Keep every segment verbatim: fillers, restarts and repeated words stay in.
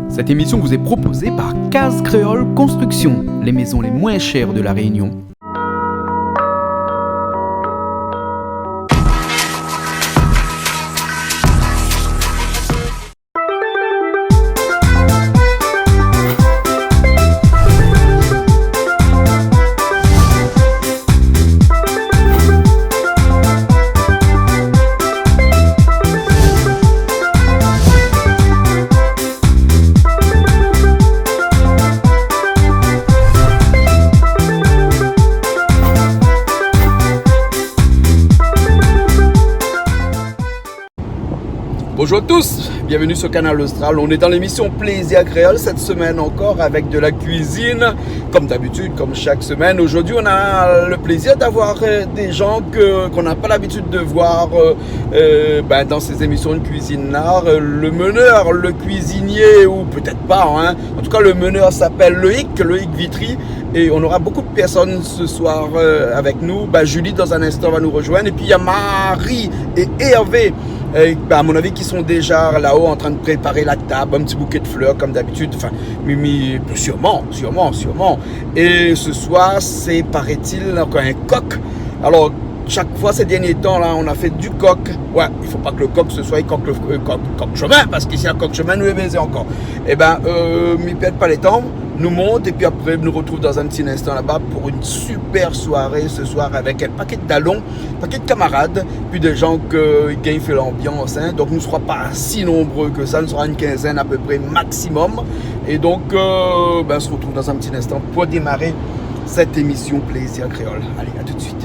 Cette émission vous est proposée par Case Créole Construction, les maisons les moins chères de La Réunion. Bonjour à tous, bienvenue sur Kanal Austral. On est dans l'émission Plaisir Créole, cette semaine encore avec de la cuisine, comme d'habitude, comme chaque semaine. Aujourd'hui, on a le plaisir d'avoir, euh, des gens que, qu'on n'a pas l'habitude de voir, euh, euh, ben, dans ces émissions de cuisine-là. Euh, le meneur, le cuisinier, ou peut-être pas, hein. En tout cas, le meneur s'appelle Loïc, Loïc Vitry. Et on aura beaucoup de personnes ce soir, euh, avec nous. Bah, Julie, dans un instant, va nous rejoindre. Et puis, il y a Marie et Hervé, euh, bah, à mon avis, qui sont déjà là-haut en train de préparer la table, un petit bouquet de fleurs, comme d'habitude. Enfin, Mimi, sûrement, sûrement, sûrement. Et ce soir, c'est, paraît-il, encore un coq. Alors, chaque fois ces derniers temps, là, on a fait du coq. Ouais, il faut pas que le coq, ce soit coq, le, euh, coq, coq chemin, parce qu'ici, à coq chemin, nou lé bèzé ankor. Eh ben, euh, mi pèrd pa le tan. Nou mont, et puis après, nou retrouve dans un petit instant là-bas pour une super soirée ce soir avec un paquet de dalons, paquet de camarades, puis des gens que, qui font l'ambiance, hein. Donc, nou sera pas si nombreux que ça, nou sera une quinzaine à peu près maximum. Et donc, euh, ben, on se retrouve dans un petit instant pour démarrer cette émission Plaisir Créole. Allez, à tout de suite.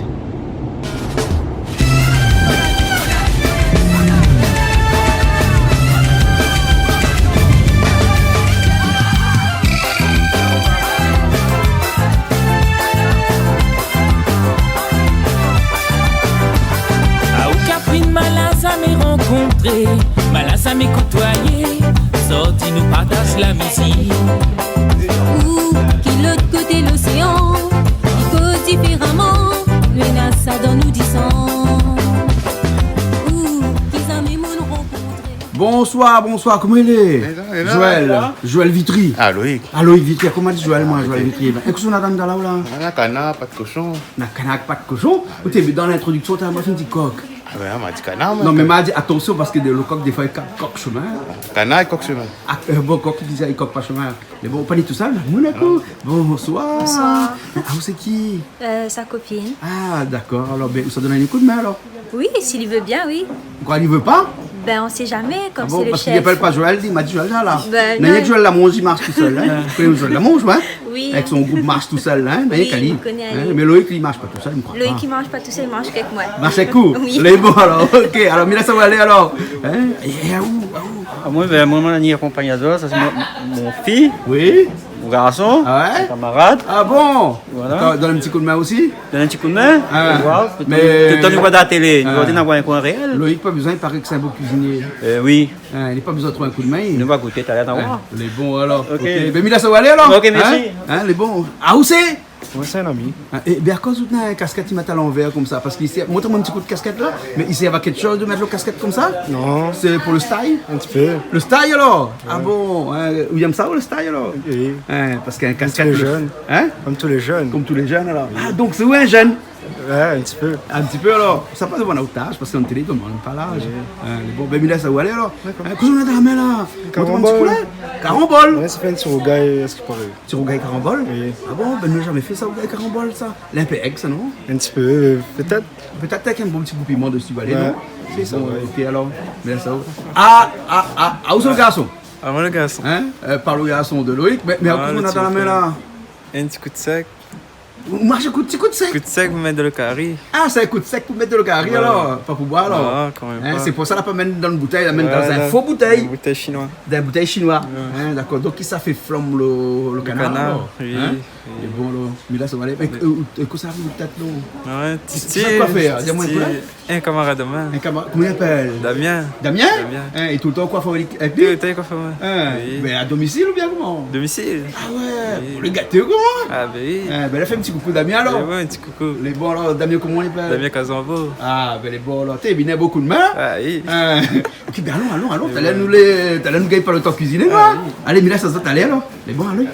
Aou Kafrine, ma la zamé rankontré, ma la zamé kotoiyé, sort, nou partaz la mizik. Ou ki lot koté loséan, i koz diféraman, nou néna sa dan nou disan. Ou ki zamé moun rankontré. Bonsoir, bonsoir, koman i lé ? Lé la, lé la, Joël, lé la. Joël Vitry. Ah, Loïc. Ah, Loïc Vitry, koman i di Joël, moin, Joël Vitry ? Ben, ékout, nou atann la ou la. Ah, na kanar, pat koshon. Na kanar, pat koshon. Ou té, dan lintrodiksion, ou la fine di kok. Ah ben, ma di kanar, moin. Non, mé ma di atansion, parske le kok, défoi, i kap kok shomin. Kanar, kok shomin. Ah, euh, bon, kok, i di sa, i kok pa shomin. Mé bon, pa ni tousèl, moun akou. Bonsoir. Bonsoir. Ah, ou sé ki ? Euh, sa kopine. Ah, dakor. Alor, ben, ou sa donn ali in koudmin, alor ? Oui, si li vé bien, oui. Koi, li vé pa ? Ben, on sait jamais, comme c'est le chef. Ah bon, parske li apèl pa Joël, li, ma di Joël la, la. Ben, non. Néna Joël Lamonge, li marsh tousèl, hein. Ou koné Joël Lamonge, ouais ? Oui. Avèk son group Marsh Tousèl, hein, néna ke li. Oui, mi koné ali. Hein, mé Loïc, li marsh pa tousèl, mi kroi pa. Loïc, i marsh pa tousèl, i marsh avèk moin. Marsh avèk ou. Oui. Lé bon, alor. Ok, alor, mi lès aou alé, alor. Hein ? É, é, aou, aou ? Ah, moin, ben, moin, moin, ni akonpagnadèr, sa, sé mon, mon fi. Oui. Mon garson, ah ouais ? Mon kamarad. Ah bon ? Voilà. Atann, donn in ti koudmin osi ? Donn in ti koudmin. Ah, mé toultan nou voi dan la télé, nou voi in koin réèl. Loïc, pa bezoin, i paré ke sé in bon kuizinié. Euh, oui. Hein, li la pa bezoin trouv in koudmin. Nou va gouté talèr, nou va voir. Hein, lé bon, alor. Ok. Ok. Ben, mi lès aou alé, alor. Ok, mèrsi. Hein ? Hein, lé bon. Ah, ou sé ? Moin, sé in ami. Ah, é ben, akoz ou néna in kaskèt i mèt a lanvèr konmsa ? Parske isi, mont amoin in ti kou kaskèt la, mé i sèrv a kékshoz de mèt le kaskèt konmsa ? Non. Sé pou le style ? In ti pé. Le style, alor ? Ouais. Ah bon, hein, ou yèm sa, ou, le style, alor ? Oui. Hein, parske in kaskèt, le jeune. Hein ? Comme tous les jeunes. Comme tous les jeunes, alor. Oui. Ah, donk sé ou in jeune ? Ouais, in ti pé. In ti pé, alor. Sa pa demann out laz, parske an télé, i demann pa laz. Oui. Hein, bon, ben, mi lès aou alé, alor. Dakor. Hein, kosa ou néna dan la min, la ? Mont amoin in ti kou la. Karambol. Karambol. Ouais, sa fé in ti rougay, a se ki paré. Ti rougay karambol ? Oui. Ah bon, ben, nou la zamé fé sa, rougay karambol, sa. Lé in pé èg, sa, non ? In ti pé, euh, pétèt. Pétèt avèk in bon ti gou piman dési, alé, non ? Ouais, sé sa, bon, ouais. Ok, alor. Mé sa, ah, ah, ah, ah, ou sé le garson ? Ah, moin le garson. Hein ? Euh, parl o garson de Loïc, mé, mé kosa ou néna dan la min, la ? In ti kou de sèk. Ou marsh èk in ti kou de sèk ? Kou de sèk pou mèt dan le kari. Ah, sé in kou de sèk pou mèt dan le kari, alor, pa pou boir, alor. Non, kan mèm pa. Hein, sé pou sa la pa mèt dan le boutèy, la mèt dan in fo boutèy. Ouais, dan in boutèy shinoi. Dan in boutèy shinoi. Ouais. Hein, dakor. Donk, kisa i fé flanm le, le kanar, alor ? Le kanar, oui. Hein ? Oui. É bon, alor, mi lès aou alé. Mé, euh, euh, kosa ou fé, pétèt, non ? Ouais, Titi, sa, koi fé, hein ? Di amoin in kou la. In kamarad amoin. In kamar-, koman i apèl ? Damien. Damien ? Damien. Hein, é toultan ou koif avèk li ? Toultan li koif amoin. Hein, oui. Mé a domisil oubien koman ? Domisil. Ah ouais, oui. Pou le gaté, koman ? Ah ben oui. Hein, ben, la fé in ti Koukou Damien alor. Lé bon, in ti koukou. Lé bon alor, Damien, koman i apèl ? Damien Cazenveau. Ah, bin lé bon alor. Té, bin, bonpé d'min. Ah, oui. Hein. Ok, bin alon, alon, alon. Talèr nou lé, talèr nou gingn pa lo tan kuiziné, nou, hein. Ah, oui. Alé, mi lès sa talèr alor. Lé bon alor.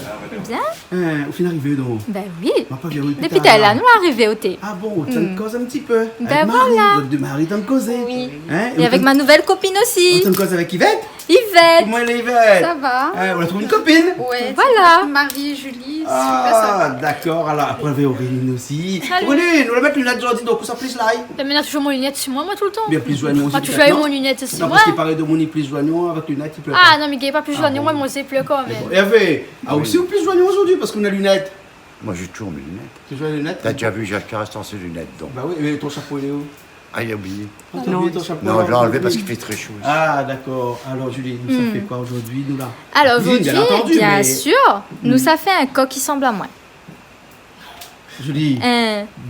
Bien. Hein, ou fine arivé donk ? Bin oui. Ma pa vi aou dopi talèr. Dopi talèr nou la arivé oté. Ah bon, ou té an koz in ti pé. Bin voilà. Avèk Marie, zot dé Marie té an kozé. Oui. Hein, é avèk ma nouvèl kopine osi. Ou té an koz avèk Yvette ? Yvette. Koman i lé, Yvette ? Ça va. Hein, ou la trouv in kopine ? Ouais, voilà. Marie et Julie, super sympa. Ah, dakor. Alor, apré, avèk Aurélie osi. Salut. Aurélie, nou la mèt linèt zordi, donk ou sa pli lay. Mé mi na toujour mon linèt si moin, moin, toultan. Bien, pli zoignon. Moin, toujour mon linèt si moin. Sé pa parske i paré de mon pli zoignon avèk linèt, i plèr pa. Ah non, mi gingn pa pli zoignon, moin, mon zié i plèr kan mèm. Ah bon. Hervé, ah, oui, ou osi ou pli zoignon zordi parske ou na linèt. Moi, j'ai toujours mes lunettes. Toujour linèt ? T'as déjà vu, j'ai acheté un instant ces lunettes, donc. Bah oui, mé ton shapo lé ousa ? Ah, il a oublié. Ah, t'as oublié ton chapeau ? Non, je l'ai enlevé parce qu'il fait très chaud ici. Ah, d'accord. Alors, Julie, nou sa fé koi zordi, nou la ? Cuisine, bien entendu, mais... Alors, aujourd'hui, bien sûr, nous, ça fait un coq qui semble à moi. Julie,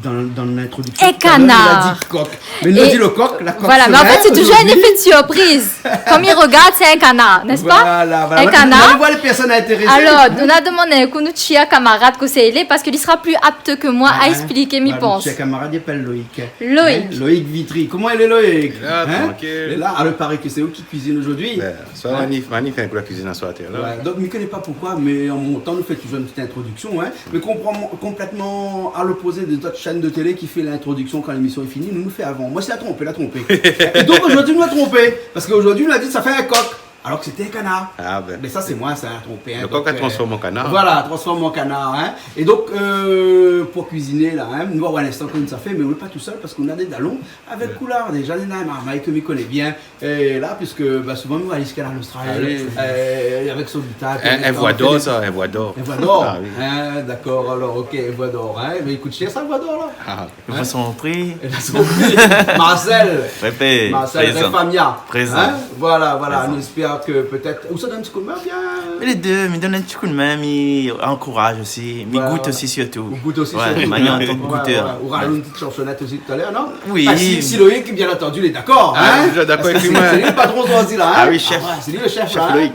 dans, dans l'introduction, tout à l'heure, nou la di kok. Un canard. Mé nou la di lo kok, la kok. Et voilà, mais en fait, c'est toujours un effet de surprise. Comme il regarde, c'est un canard, n'est-ce pas ? Voilà, voilà. Un canard. Nou, nou voi lé pèrsone intérésé. Alors, nou la demann aou, nou, ti kamarad, kosa i lé, parce que il sera plus apte que moi à expliquer, mi pans. Voilà, nou ti kamarad, li apèl Loïc. Loïc. Hein, Loïc Vitry. Koman i lé, Loïc ? Lé la, trankil. Lé la. Alor, i paré ke sé ou ki kuizine zordi. Bin, sa, Mani, Mani fé in kou la kuizine aswar, la. Ouais, donk, mi koné pa poukoi, mé an montan, nou fé toujour in ti introdiksion, hein. Mé konpran-, konplètman a lopozé de zot shèn de télé ki fé lintrodiksion kan lémision lé fini, nou, nou fé avan. Moin, sé la tronpé, la tronpé. É donk, zordi, nou la tronpé. Parske zordi, nou la di sa fé in kok. Alor ke sété in kanar. Ah bin. Mé sa, sé moin, sa, la tronpé, hein, donk, euh, lo kok la transform an kanar. Voilà, transform an kanar, hein. É donk, euh, pou kuiziné la, hein, nou va oir in instan koman sa fé, mé nou lé pa tousèl parske nou na dé dalon avèk nou la. Déja, néna in marmay ke mi koné bien, euh, la, puiske, bah, souvan, nou alé ziska la Mistral, euh, avèk son gitar, in, in voi d'or, sa, in voi d'or. In voi d'or. Ah oui. Hein, dakor, alor, ok, in voi d'or, hein. Mé i kout shèr, sa, in voi d'or, la. Ah, oui. Hein ? Lo poison pri. É la, son pri. Marcel. Pépé, Marcel, prézan. Avèk Famia. Prézan. Hein ? Voilà, voilà. Prézan. Nou éspèr ke pétèt, ou sa donn in ti koudmin, bien. Lé dé, mi donn in ti koudmin, mi ankouraz osi, mi gout osi sirtou. Voilà. Ou gout osi sirtou. Ouais, mani an tan ke goutèr. Ouais, ouais. Ou ralout in ti shansonèt osi talèr, non ? Oui. Anfin, si, si Loïc, bien antandu, lé dakor, hein ? Ah, toujour dakor avèk li, moin. Parske sé, sé li lo patron zordi la, hein ? Ah oui, shèf. Ah ouais, sé li lo shèf, la, hein ? Shèf Loïc.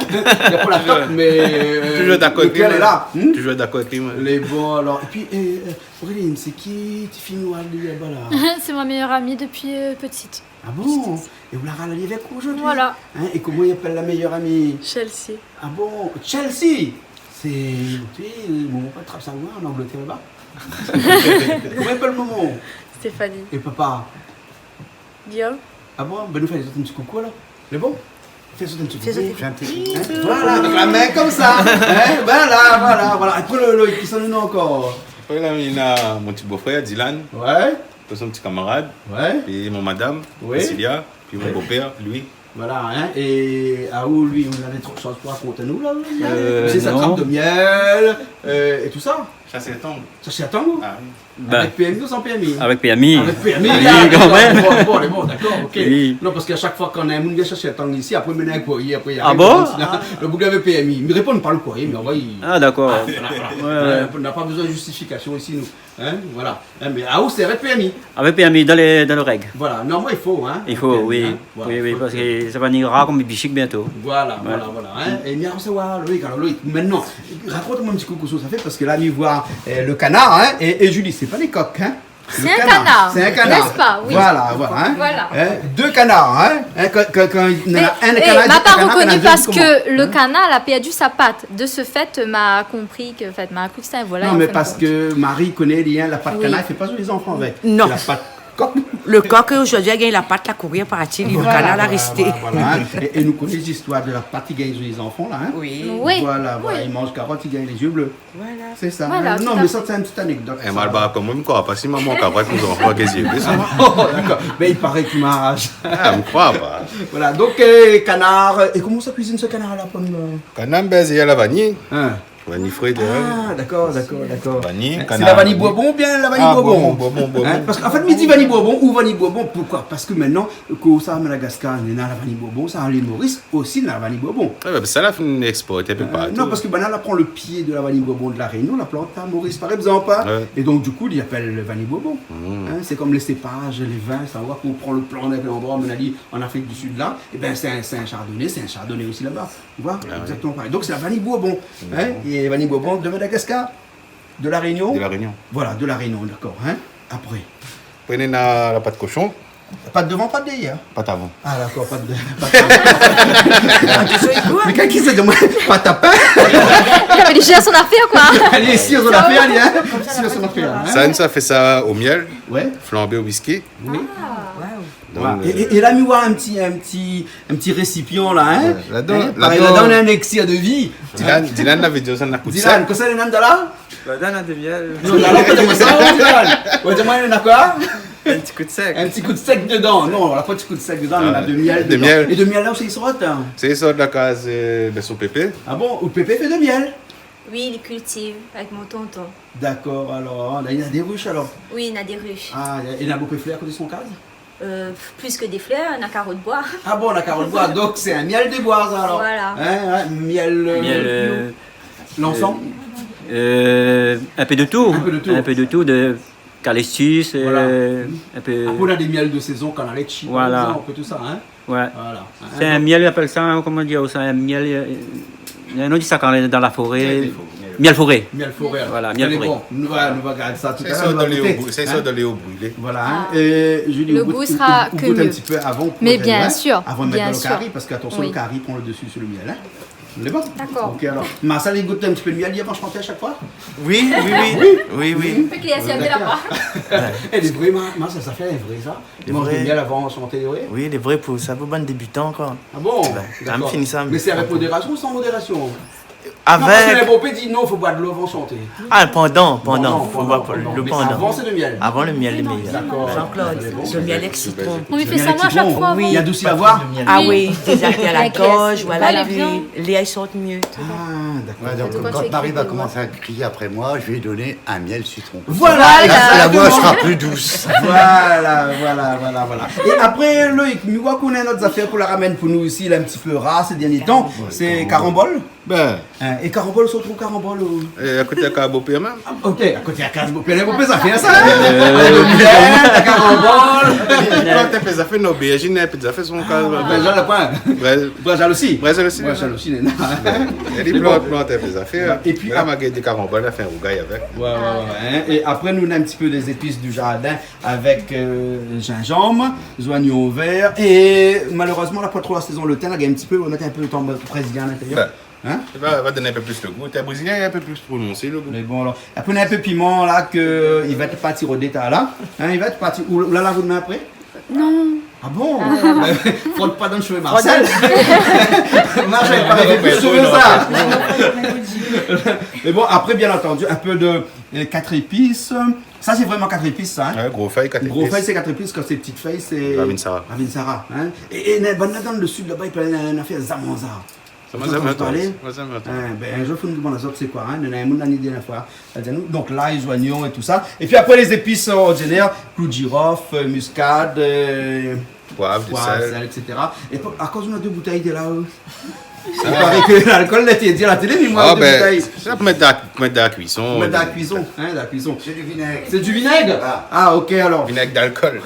Lé pou la shèf, mé, euh, toujour dakor avèk li, moin. Lé bon, alor. Épi, euh, euh, Aurélie, sé ki ti fiy noir laba la ? C'est ma meilleure amie depuis, euh, petite. Ah bon ? É ou la ral ali avèk ou zordi ? Voilà. Hein ? É koman i apèl la meilleure amie ? Chelsea. Ah bon ? Chelsea ? Sé, ou koné, momon pa trap sa loin an Angletèr laba. Koman i apèl momon ? Stéphanie. É papa ? Guillaume. Ah bon ? Bin, nou fé azot in ti koukou, alor. Lé bon ? Fé azot in ti koukou. Fé azot in ti koukou. Hein ? Voilà, avèk la min konmsa. Hein ? Voilà, voilà, voilà. Apré, lo, lo, kisa nou néna ankor ? Apré, la, néna mon ti bofrèr, Dylan. Ouais. Pi son ti kamarad. Ouais. Pi mon madam, Priscilla. Pi mon bopèr, Louis. Voilà, hein. É aou, Louis, ou na dé tro-, shoz pou rakont anou la, Louis, hein ? Euh, non. Sé sa, trap de miel, euh, é tousa. Sa, sé tang. Sa, sé tang, ou ? Ah oui. Avèk permi ou san permi ? Avèk permi. Avèk permi, oui, ah, kan mèm. Bon, bon, bon, dakor, ok. Oui. Non, parske a shak foi kan in moun i vien shèrsh in tang isi, apré, i amenn in kourié, apré, i ariv, i di, non, lo boug lavé permi. Mé i réponn pa lo kourié, mé anvoy. Ah, dakor. Ah, voilà, voilà. Ouais, ouais. Euh, nou na pa bezoin de jistifikasion isi, nou. Hein, voilà. Hein, mé aou, sé avèk permi. Avèk permi, dan lé, dan lé règ. Voilà. Normalman, i fo, hein, avèk permi, hein. I fo, oui. Voilà, i fo. Oui, oui, parske sa va ni rar konm bishik bientôt. Voilà, voilà, voilà, hein. É mi arosèvoir Loïc. Alor, Loïc, mintnan, rakont amoin in ti kou kosa ou sa fé, parske la, mi voi, euh, lo kanar, hein, é, é Julie, sé pa dé kok, hein. Sé in kanar, sé in kanar, n'est-ce pas ? Oui. Voilà, voilà, hein. Voilà. Hein, dé kanar, hein. Hein, kan, kan, kan néna in kanar, é ma pa rekoné parske lo kanar la pèrd son pat. De ce fait, ma konpri ke, an fèt, ma kri ke sété in volay, an fin de kont. Non, mé parske Marie i koné, li, hein, la pat kanar, i fé pa zoli zanfan avèk. Non. Sé la pat kok. Lo kok, zordi, la gingn la pat, la kouri, la parti, lo kanar la résté. Voilà, voilà, voilà, hein. É, é nou koné zistoir de la pat i gingn zoli zanfan, la, hein. Oui. Voilà, voilà, i manz karot, i gingn lé zié blé. Voilà. Sé sa, hein. Voilà, tout à fait. Non, mé sa, sé in ti anekdot, sa. É mal ba, koman, mi kroi pa si momon kavar pou zanfan, kèske sé sa. Oh, dakor. Mé i paré ke marz. Ah, mi kroi pa. Voilà, donk, euh, kanar, é koman sa kuizine se kanar la, pou nou, euh ? Kanar, bin, sé la vani. Hein. Vani fré, hein. Ah, dakor, dakor, dakor. Vani, kanar. Sé la vani Bourbon oubien la vani Bourbon ? Ah, Bourbon, Bourbon, Bourbon. Hein, parske, an fèt, mi di vani Bourbon ou vani Bourbon, poukoi ? Parske mintnan, kosa Madagascar néna la vani Bourbon, sa, lé Moris osi na la vani Bourbon. Ouais, bin, sa la fine èksporté in pé partou. Euh, non, parske banna la pran lo pié de la vani Bourbon de La Réunion, la plant a Moris, par égzanp, hein. Ouais. É donk, du kou, i apèl vani Bourbon. Hein, sé konm lé sépaz, lé vin, sa, ou pran lo plan d'in landroi, mé la di, an Afrik du Sud, la, é bin, sé in, sé in chardonnay, sé in chardonnay osi laba. Ou voi ? Ah oui. Égzaktoman parèy. Donk, sé la vani Bourbon. Hein ? Bourbon. É vani Bourbon de Madagascar. De La Réunion ? De La Réunion. Voilà, de La Réunion, d'accord, hein. Après. Apré néna la pat koshon. Pat dovan, pat dèryèr ? Pat avan. Ah, d'accord, pat de, pat avan. Mé kan i sa di amoin, pat a pin. Non, mé li gèr son afèr, koi. Li lé sir son afèr, li, hein. Sir son afèr, hein. Sa, nou sa fé sa o myèl, ouais, flanbé o whisky. Oui. Ah. Donk, ouais. É, euh, é, é la, mi oi in ti, in ti, in ti résipian la, hein. Ouais, ladan, hein, parèy, ladan, ladan, néna in éksir de vi. Dylan, Dylan lavé di sa, na kout sèk. Dylan, kosa néna la ? Ladan, néna de myèl. Non, la, la, koté moin sa, Dylan. Ouais, di amoin, néna koi ? In ti kout sèk. In ti kout sèk dedan. Non, la pa ti kout sèk dedan, néna de myèl dedan. Ah, de myèl. É de myèl la, sé i sort, hein ? Sé i sort la kaz, euh, ben, son pépé. Ah bon ? Out pépé i fé de myèl ? Oui, li kiltiv avèk mon tonton. D'accord, alor, la, néna dé rish, alor ? Oui, néna dé rish. Ah, néna bonpé flèr koté son kaz ? Euh, plis ke dé flèr, néna karo d'boi. Ah bon, néna karo d'boi, donk sé in myèl de boi, sa, alor. Voilà. Hein, hein, myèl, euh, myèl, euh, lansan ? Euh, in pé de tou. In pé de tou. In pé de tou, de kalèstis, voilà, euh, in pé. Apré, néna dé myèl de sézon, kanal étchi, par égzanp, tout sa, hein. Voilà. Voilà. Hein, donk sé in myèl, i apèl sa, koman dir sa, in myèl, euh, néna in non, i di sa kan lé dan la foré. Myèl foré. Myèl foré. Voilà, myèl foré. Alé, bon, nou va, nou va gard sa talèr, nou va gouté. Sa i sort dan lé o brilé. Voilà, hein. Ah. É Julie, ou gout, ou, ou gout in ti pé avan pou mèt, hein, avan de mèt dan lo kari, parske, atansion, lo kari i pran lo dési su lo myèl, hein. Lé bon ? D'accord. Ok, alor. Marcel, i gout in ti pé lo myèl avan de shanté a shak foi ? Oui, oui, oui. Oui. Oui, oui. Fé k'li asièt la-ba. D'accord. É lé vré, Ma-, Marcel, sa fé in vré, sa. Lé vré. Manz myèl avan shanté, oui. Oui, lé vré, pou sa, pou bann débitan, koi. Ah bon ? Ben, d'accord. Sa mi fini sa, mé sé avèk modérasion ou san modérasion ? Non, parske avèk, néna bonpé i di non, fo boir dolo avan shanté. Ah, pandan, pandan. Non, non, fo boir pandan, pandan. Mé avan, sé de myèl. Avan, lo myèl lé méyèr. D'accord. Jean-Claude, de myèl èk sitron. Oui, mi fé sa, moin, a shak foi, avan. Oui. I adousi la voi ? Ah oui, dézèrté la gorz, voilà, pi lé i sort myé. Ah, d'accord. Ouais, donk, kan Marie va komans a kriyé apré moin, mi sa done in myèl sitron. Voilà, exactement. La voi sra pli dous. Voilà, voilà, voilà, voilà. É apré, Loïc, mi oi k'ou néna in not zafèr k'ou la ramèn pou nou isi, la, in ti pé rar sé dèrnié tan. Ouais, sé karambol. Karambol. Ben. Hein, é karambol, sa ou trouv karambol, ou ? Euh, akoté la kaz bopèr mèm. Ah, ok, akoté la kaz bopèr, néna bonpé zafèr, sa, hein ? Euh, lo myèl, la karambol. Plant in pé zafèr, non, bérjine, in pé zafèr, son kaz. Ah, ben, la, la poin. Brèzèl osi. Brèzèl osi, néna. Lé bon. Plant in pé zafèr. Ouais, é pi la, ma gèt dé karambol, la fé in rougay avèk. Ouais, ouais, ouais, hein. É apré, nou néna in ti pé dé zépis du jardin avèk, euh, zinzanm, zoignon vèr. É malérèzman, la pa tro la sézon, lo tin, la gingn in ti pé, nou va mèt in pé lo tin brézilien a l'intérieur. Ben. Hein ? I va, va done in pé plis lo gou. Té brézilien, in pé plis prononsé lo gou. Mé bon, alor. Apré, néna in pé piman, la, ke, euh, i va èt parti rodé talèr, la. Hein, i va èt parti. Ou, ou la lav out min apré ? Non. Ah bon ? Ah. Ben, frot pa dan shové Marcel. Marcel, pa répété shové sa. Mé bon, apré, bien antandi, in pé de, euh, kat épis. Sa, sé vréman kat épis, sa, hein ? Ouais, gro fèy, kat épis. Gro fèy, sé kat épis, kan sé ti fèy, sé Ravinsara. Ravinsara, hein ? É, é, bann la dan lo sid, laba, i apèl in, in afèr zamanza. Sa, moin, sa mi antann. Hein, ben, in zour, fo nou domann azot sé koi, hein. Néna in moun la di la dèrnièr foi, la di anou. Donk, lay, zoignon é tout sa. É pi apré, lé zépis, euh, ordinèr, klou d'jirof, euh, miskad, euh, poiv, sèl, et cetera. É pou, akoz nou néna dé boutèy de la, euh, i paré ke lalkol la été di a la télé, mé moin, dé boutèy. Ah, ben, sa pou mèt dan, mèt dan la kuison. Mèt dan la kuison, hein, dan la kuison. Sé du vinèg. Sé du vinèg ? Ah. Ah, ok, alor. Vinèg d'alkol.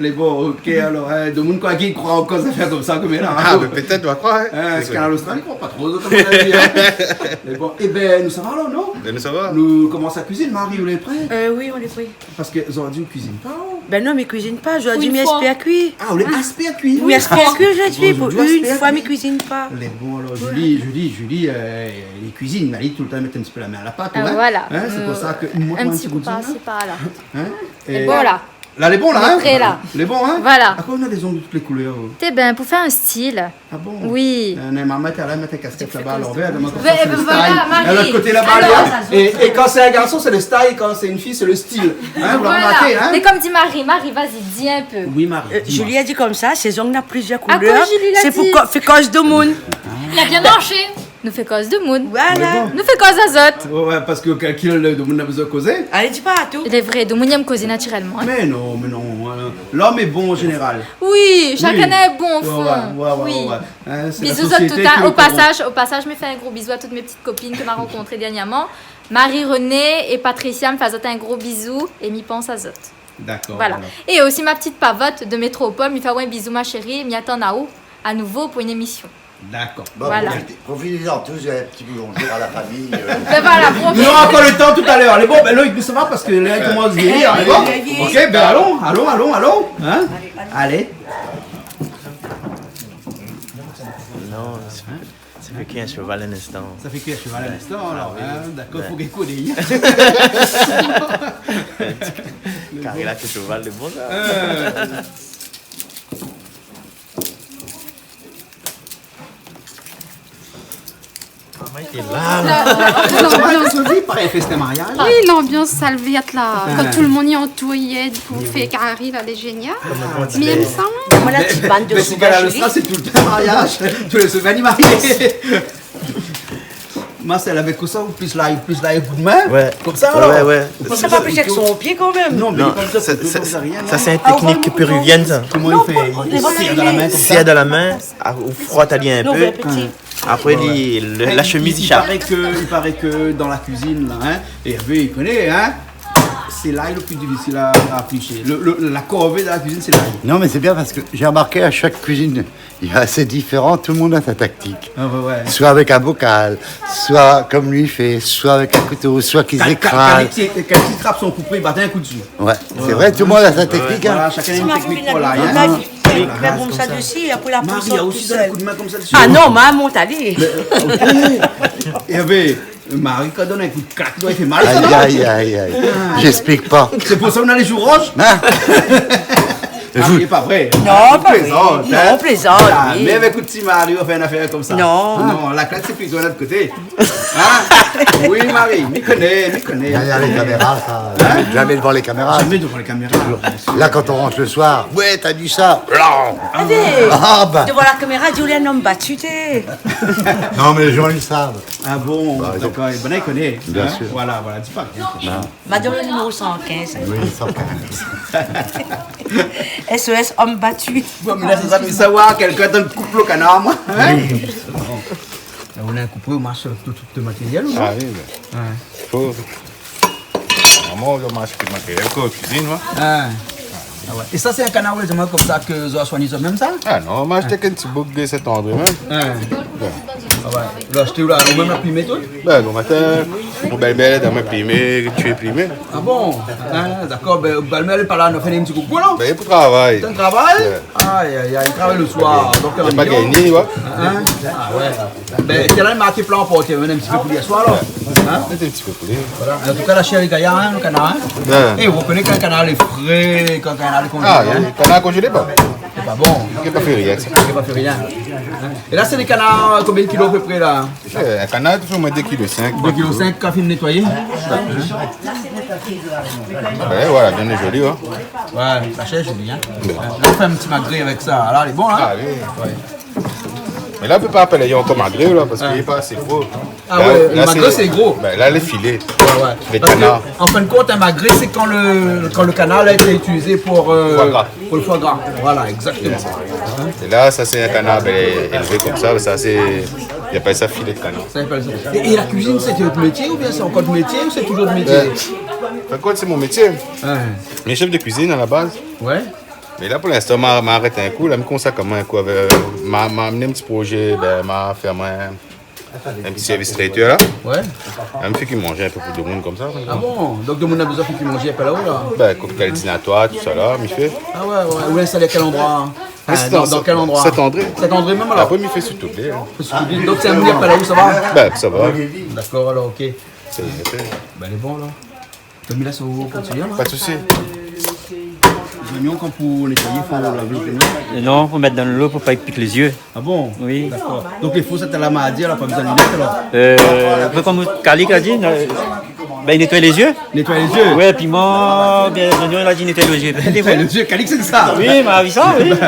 Lé bon, ok, alor, hein, domoun koi ki kroi ankor zafèr konmsa, konm la, hein. Ah, mé pétèt, ou va kroir, hein. Hein, sé Kanal Austral, i kroi pa tro, a mon avi, hein. Mé bon, é ben, nou sava alor, non ? Ben, nou sava. Nou komans la kuizine, Marie, ou lé pré ? Euh, oui, nou lé pré. Parske zordi, ou kuizine pa, ou ? Ben non, mi kuizine pa. Zordi, mi espèr kui. Ah, ou lé espèr kui. Oui, mi espèr kui zordi. Pou in foi, mi kuizine pa. Lé bon, alor, Julie, Julie, Julie, euh, li kuizine, mé li, toultan, i mèt in ti pé la min a la pat, hein. Ah, voilà. Hein, sé pou sa ke, euh, in ti kou par-ci, par-là. Hein ? É bon, la. La, lé bon, la, hein ? Lé pré, la. Lé bon, hein ? Voilà. Akoz ou néna dé zong de tout lé koulèr, ou ? Té ben, pou fé in stil. Ah bon ? Oui. Euh, néna in marmay, èl la mèt in kaskèt laba, a lanvèr, donk, ben, voilà, Marie. Lot koté laba, alor, la. É, é kan sé in garson, sé lo style, kan sé in fiy, sé lo stil. Hein, ou la romarké, hein ? Mé konm di Marie, Marie, vas-y, di in pé. Oui, Marie, dis-moi. Euh, Julie la di konmsa, sé zong na plizièr koulèr. Akoz Julie la di ? Sé pou ko-, fé koz domoun. Li la bien marshé. Nou fé koz domoun. Voilà. Mé bon. Nou fé koz azot. Ouais, ouais, parske kalkil, domoun na bezoin kozé. Alé, di pa tout. Lé vré, domoun i èm kozé natirèlman, hein. Mé non, mé non, euh, l'homme est bon en général. Oui, shakinn na in bon fon. Ouais, ouais, ouais, ouais. Hein, sé la sosiété ki nou koromp. Bisous azot tout, hein. Au passage, au passage, mi fé in gro bizou a tout mé ti kopine ke ma rankontré dèrnièrman. Marie-Renée é Patricia, mi fé azot in gro bizou é mi pans azot. D'accord, voilà. Voilà. É osi ma ti pavot de Métropole, mi fé aou in bizou, ma chérie, mi atann aou a nouvo pou in émision. D'accord. Bon, voilà. Profitez-en tous, un petit bonjour à la famille, euh. Ben voilà, profitez. Nous aurons encore le temps tout à l'heure. Allez, bon, ben, Loïc, nous, ça va parce que là, il commence à vieillir. Allez, bon. Oui, oui, oui. Ok, ben, allons, allons, allons, allons, hein. Allez, allons. Allez. Non, c'est Sa fé kui in shoval in instan. Sa fé kui in shoval in instan, alor, in ? Dakor, fo gingn koné. Kari la ke shoval, lé bon, sa. Euh. Maman té la, la. Non, non, non. Sa va, sa va, parèy, fé in mariaz, la. Oui, lanbians salvièt, la. Ah. Kan tout le moun i antour, i èd pou fé kari, la, lé génial. Koman, koman ti fé ? Mé i sanm. Mé, mé sé pa la, le stra, sé tout le tan mariaz. Tout le tan i marié. Marcel, avèk kosa ou plis lay, plis lay, kout min ? Ouais. Konmsa, alor. Ouais, ouais. Ou pé pa plis èk son pié kanmèm. Non, mé sa, sé in teknik péruvièn, sa. Koman i fé ? I sèr dan la min konmsa. Sèr dan la min, ou frot ali in pé. Apré, li, le, la shemiz i éshap. I paré ke, i paré ke dan la kuizine, la, in, Hervé i koné, in, sé lay le pli difisil a, a pliché. Le, le, la korvé dan la kuizine, sé lay. Non, mais c'est bien parce que j'ai remarqué à chaque cuisine, il y a, c'est différent, tout le monde a sa tactique. Ah, ouais, ouais. Soit avec un bocal, soit comme lui fait, soit avec un couteau, soit qu'il écrase. Kan, kan, kan li, kan li trap son koupé, i bat in kou dsi. Ouais, c'est vrai, tout le monde a sa technique, hein. Voilà, shakinn na in teknik pou lay, in. Mé bon, sa dsi, apré la pous sort tousèl. Marie osi i done in kou d'min konmsa dsi. Ah non, ma mont ali. Mé, ok. Hervé, Marie, kan i done in kou d'klak, i doi fé mal, sa, non ? Aïe, aïe, aïe, aïe. Ah. J'explique pas. Sé pou sa ou na lé jou rouz ? Hein ? Marie, lé pa vré. Non, pa vré. Plézant, in. Non, plézant, oui. Mé avèk out ti mari, ou fé in afèr konmsa. Non. Non, la klak, sé plito lot koté. In ? Oui, Marie, mi koné, mi koné. Derrière les caméras, ça. Hein ? Jamais devant les caméras. Jamais devant les caméras, bien sûr. Là, quand on rentre le soir, « Ouais, t'as dit ça. » Blanc. Allez, ah, bah. Devant la caméra, di ou lé in om batu, té. Non, mais les gens, ils savent. Ah bon, bah, d'accord, eh ben, i koné, bien sûr. Voilà, voilà, di pa rien. Madame le numéro cent quinze. Oui, cent quinze. S O S, homme battu. Bon, mé la, sa, sa, sa, ouais, kèlkin i koup le kanar, moin. Hein ? Oui. Bon. Ou na in koupé, ou marsh avèk tout, tout le matériel, ou non ? Ah oui, mé fo. Normalman, ou marsh avèk tout le matériel, koi, kuizine, ouais. Ah. Ah ouais. É sa, sé in kanar, ou lé zot mèm konmsa ke zot la soign zot mèm, sa ? Ah non, ma ashté in ti boug de Saint-André, mèm. Ah. Ouais. Ah ouais. Ou la ashté, ou la, ou mèm la plimé tout ? Ben, le matin, mon bèl-mèr la donn amoin plimé, tié plimé. Ah bon ? Ah, dakor, ben, bèl-mèr lé pa la, nou fé in ti koukou, la ? Ben, li lé pou travay. Li travay ? Ouais. Aïe, aïe, aïe, li travay le soir, donk li lé pa gagné, ouais. Hein ? Ah ouais. Ben, kèl la, marké pla anporté, in ti pé pou yèr soir, alor. Hein ? Sé in ti pé poulé. Voilà. An tou ka, la shèr lé gayar, hein, le kanar, hein ? Ouais. É ou koné kan in kanar lé fré, kan in kanar lé konzélé, hein ? Ah, le kanar konzélé, pa bon. Lé pa bon. Lé pa fé rien, sa. Lé pa fé rien. Hein ? É la, sé dé kanar, konbien de kilo a pé pré, la ? Eh, in kanar, toujour, moin, dé kilo sink, dé kilo sink, kan fine nétoiyé. Ouais, voilà, bien zoli, ouais. Ouais, la shèr lé zoli, hein. Bon. Ouais, la, ou fé in ti magré avèk sa. La, lé bon, hein. Ah oui, ouais. Mé la, ou pé pa apèl ankor magré, la, parske lé pa asé gro. Ah ouais, la, le magré, sé gro. Ben, la, lé filé. Ouais, ouais. Lé kanar. Parske, an fin de kont, in magré, sé kan le, kan le kanar la été itilizé pou, euh, foie gras. Pou le foie gras. Voilà, exactement. É la, sa, sé in kanar, ben, élvé konmsa, sa, sé, i apèl sa filé de kanar. Sa i apèl sa. É, é la kuizine, sé out métié oubien sé ankor out métié ou sé toujour out métié ? Euh, an fin de kont, sé mon métié. Ouais. Mi lé shèf de kuizine a la baz. Ouais. Mé la, pou linstan, ma, ma arèt in kou, la, mi komans in kou avèk, ma, ma amenn in ti projé, ben, ma fé amoin in ti sèrvis traitèr, la. Ouais. La, mi fé kui manzé in pé pou demoun konmsa. Ah bon ? Donk, demoun na bezoin fé kui manzé in pé la-o, la ? Ben, koktél dinatoir, tousa, la, mi fé. Ah ouais, ouais. Ou lé instalé a kèl androi ? Mé sé dan, dan kèl androi ? Saint-André. Saint-André mèm, alor ? Apré, mi fé sou tout lé, hein. Fé sou tout lé. Donk, sé in mini a pé la-o, sa va ? Ben, sa va. Dakor, alor, ok. Sé, sé. Ben, lé bon, la. Mé la, sa va kontinié, la. Pa de sousi. Zoignon, kan pou nétoiyé, fo lavé zoignon ? Non, fo mèt dan lo pou pa i pik lé zié. Ah bon ? Oui. Dakor. Donk, lé fo, sa té la ma di, la, pa bezoin linèt, alor ? Euh, apré, konm Calix la di, euh, ben, i nétoy lé zié. Nétoy lé zié ? Ouais, piman, bien, zoignon, la di nétoy lé zié. Nétoy lé zié, Calix, sé sa ? Oui, ma vi sa, oui. Hein.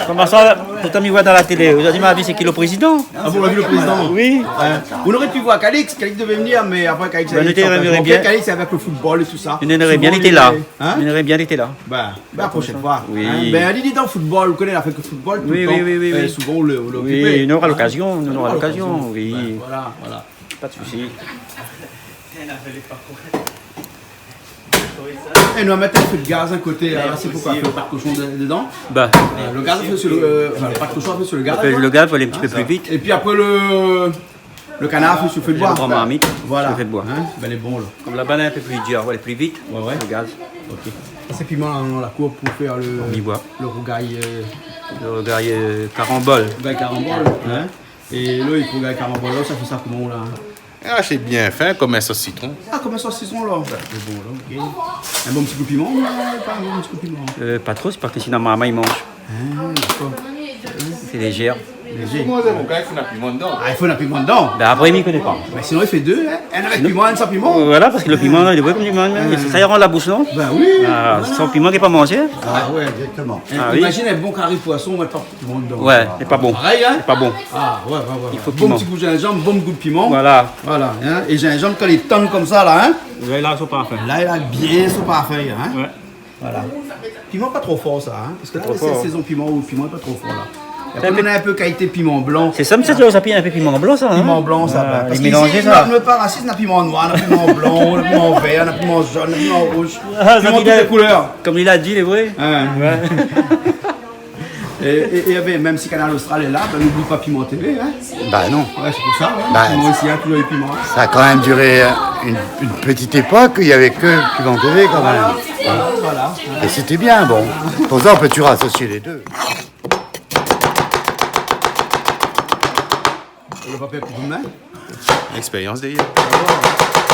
Koman sa, pourtan, mi voi dan la télé. Zordi, ma vi, sé ki, le prézidan ? Ah bon, ou la vi le prézidan ? Oui. Hein. Ou noré pu voir Calix, Calix devé vnir, mé apré, Calix, ben, nou té èmré bien. Calix, sé avèk le football é tousa. Souvent, li lé la. Hein ? Nou té èmré bien li lé la. Ben, ben, la proshèn foi. Oui. Hein ? Ben, li lé dan football, ou koné, la fé ke football tout le tan. Oui, oui, oui, oui. Euh, souvan, ou lé, ou lé okipé. Oui, nou nora lokazion, nou nora lokazion, oui. Ben, voilà, voilà. Pa de sousi. É nou va mèt in pé de gaz a koté, la, sé pou fé lo pat koshon de-, dedan. Bin. Euh, lo gaz, i fé su lo, euh, anfin, lo pat koshon, i fé su lo gaz, koi. Lo gaz pou alé in ti pé pli vit. É pi apré, lo, lo kanar, i fé su fé d'boi. Lo gran marmit, voilà, su fé d'boi. Hin ? Bin, lé bon, la. Konm la bann lé in pé pli dir, ouais, lé pli vit. Ouais, ouais. Lo gaz. Ok. Sa, sé piman, la, la kour pou fé lo, lo rougay, euh, lo rougay, euh, karanbol. Rougay karanbol, hin ? É lo, i fo rougay karanbol, la, sa i fé sa koman, la ? Ah, sé bien fin, konm in sos sitron. Ah, konm in sos sitron, la. Bin, sé bon, la, ok. In bon ti kou piman, la, pa in bon ti kou piman ? Euh, pa tro, sé parské sinon marmay i manz. Ah, dakor. Sé lézé. Lézé. Koman sa, mon gars, i fo in piman dedan ? Ah, i fo in piman dedan. Bin, apré, mi koné pa. Mé sinon, i fé dé, hin. In avèk piman, in san piman. Voilà, parské lo piman, la, lé vré konm piman, hin. Ah. Sa i rann la boush, non ? Bin oui, voilà. Ah, san piman, i pé pa manzé. Ah ouais, exactement. Ah oui. Imagine in bon kari poison, ou mèt pa piman dedan. Ouais, lé pa bon. Parèy, hin ? Lé pa bon. Ah, ouais, ouais, ouais. I fo piman. Bon ti gou zinzanm, bon gou piman. Voilà. Voilà, hin. É zinzanm, kan li tann konmsa, la, hin. La, li la son parfin. La, li la bien son parfin, hin. Ouais. Voilà. Piman pa tro for, sa, hin. Parské la, sé sézon piman, ou piman pa tro for, la. Sé in pé, nou na in pé kalité piman blan. Sé sa, mé sa, sa i fé in pé piman blan, sa, hin. Piman blan, sa, bin, parské isi, nou, nou lé pa rasis, na piman noir, na piman blan, na piman vèr, na piman zone, na piman rouz. Ah, piman tout lé koulèr. Konm li la di, lé vré. Hin. Ouais. É, é, é, bin, mèm si Kanal Austral lé la, bin, n'oubli pa Piment TV, hin. Bah non. Ouais, sé pou sa, hin. Bah, nou osi, hin, toujour piman, hin. Ça a quand même duré, euh, une, une petite époque, il y avait que Piment TV quand même. Voilà, voilà, voilà. Et c'était bien, bon. Pourtant, on peut toujours associer les deux. Le papier pour demain. L'expérience derrière.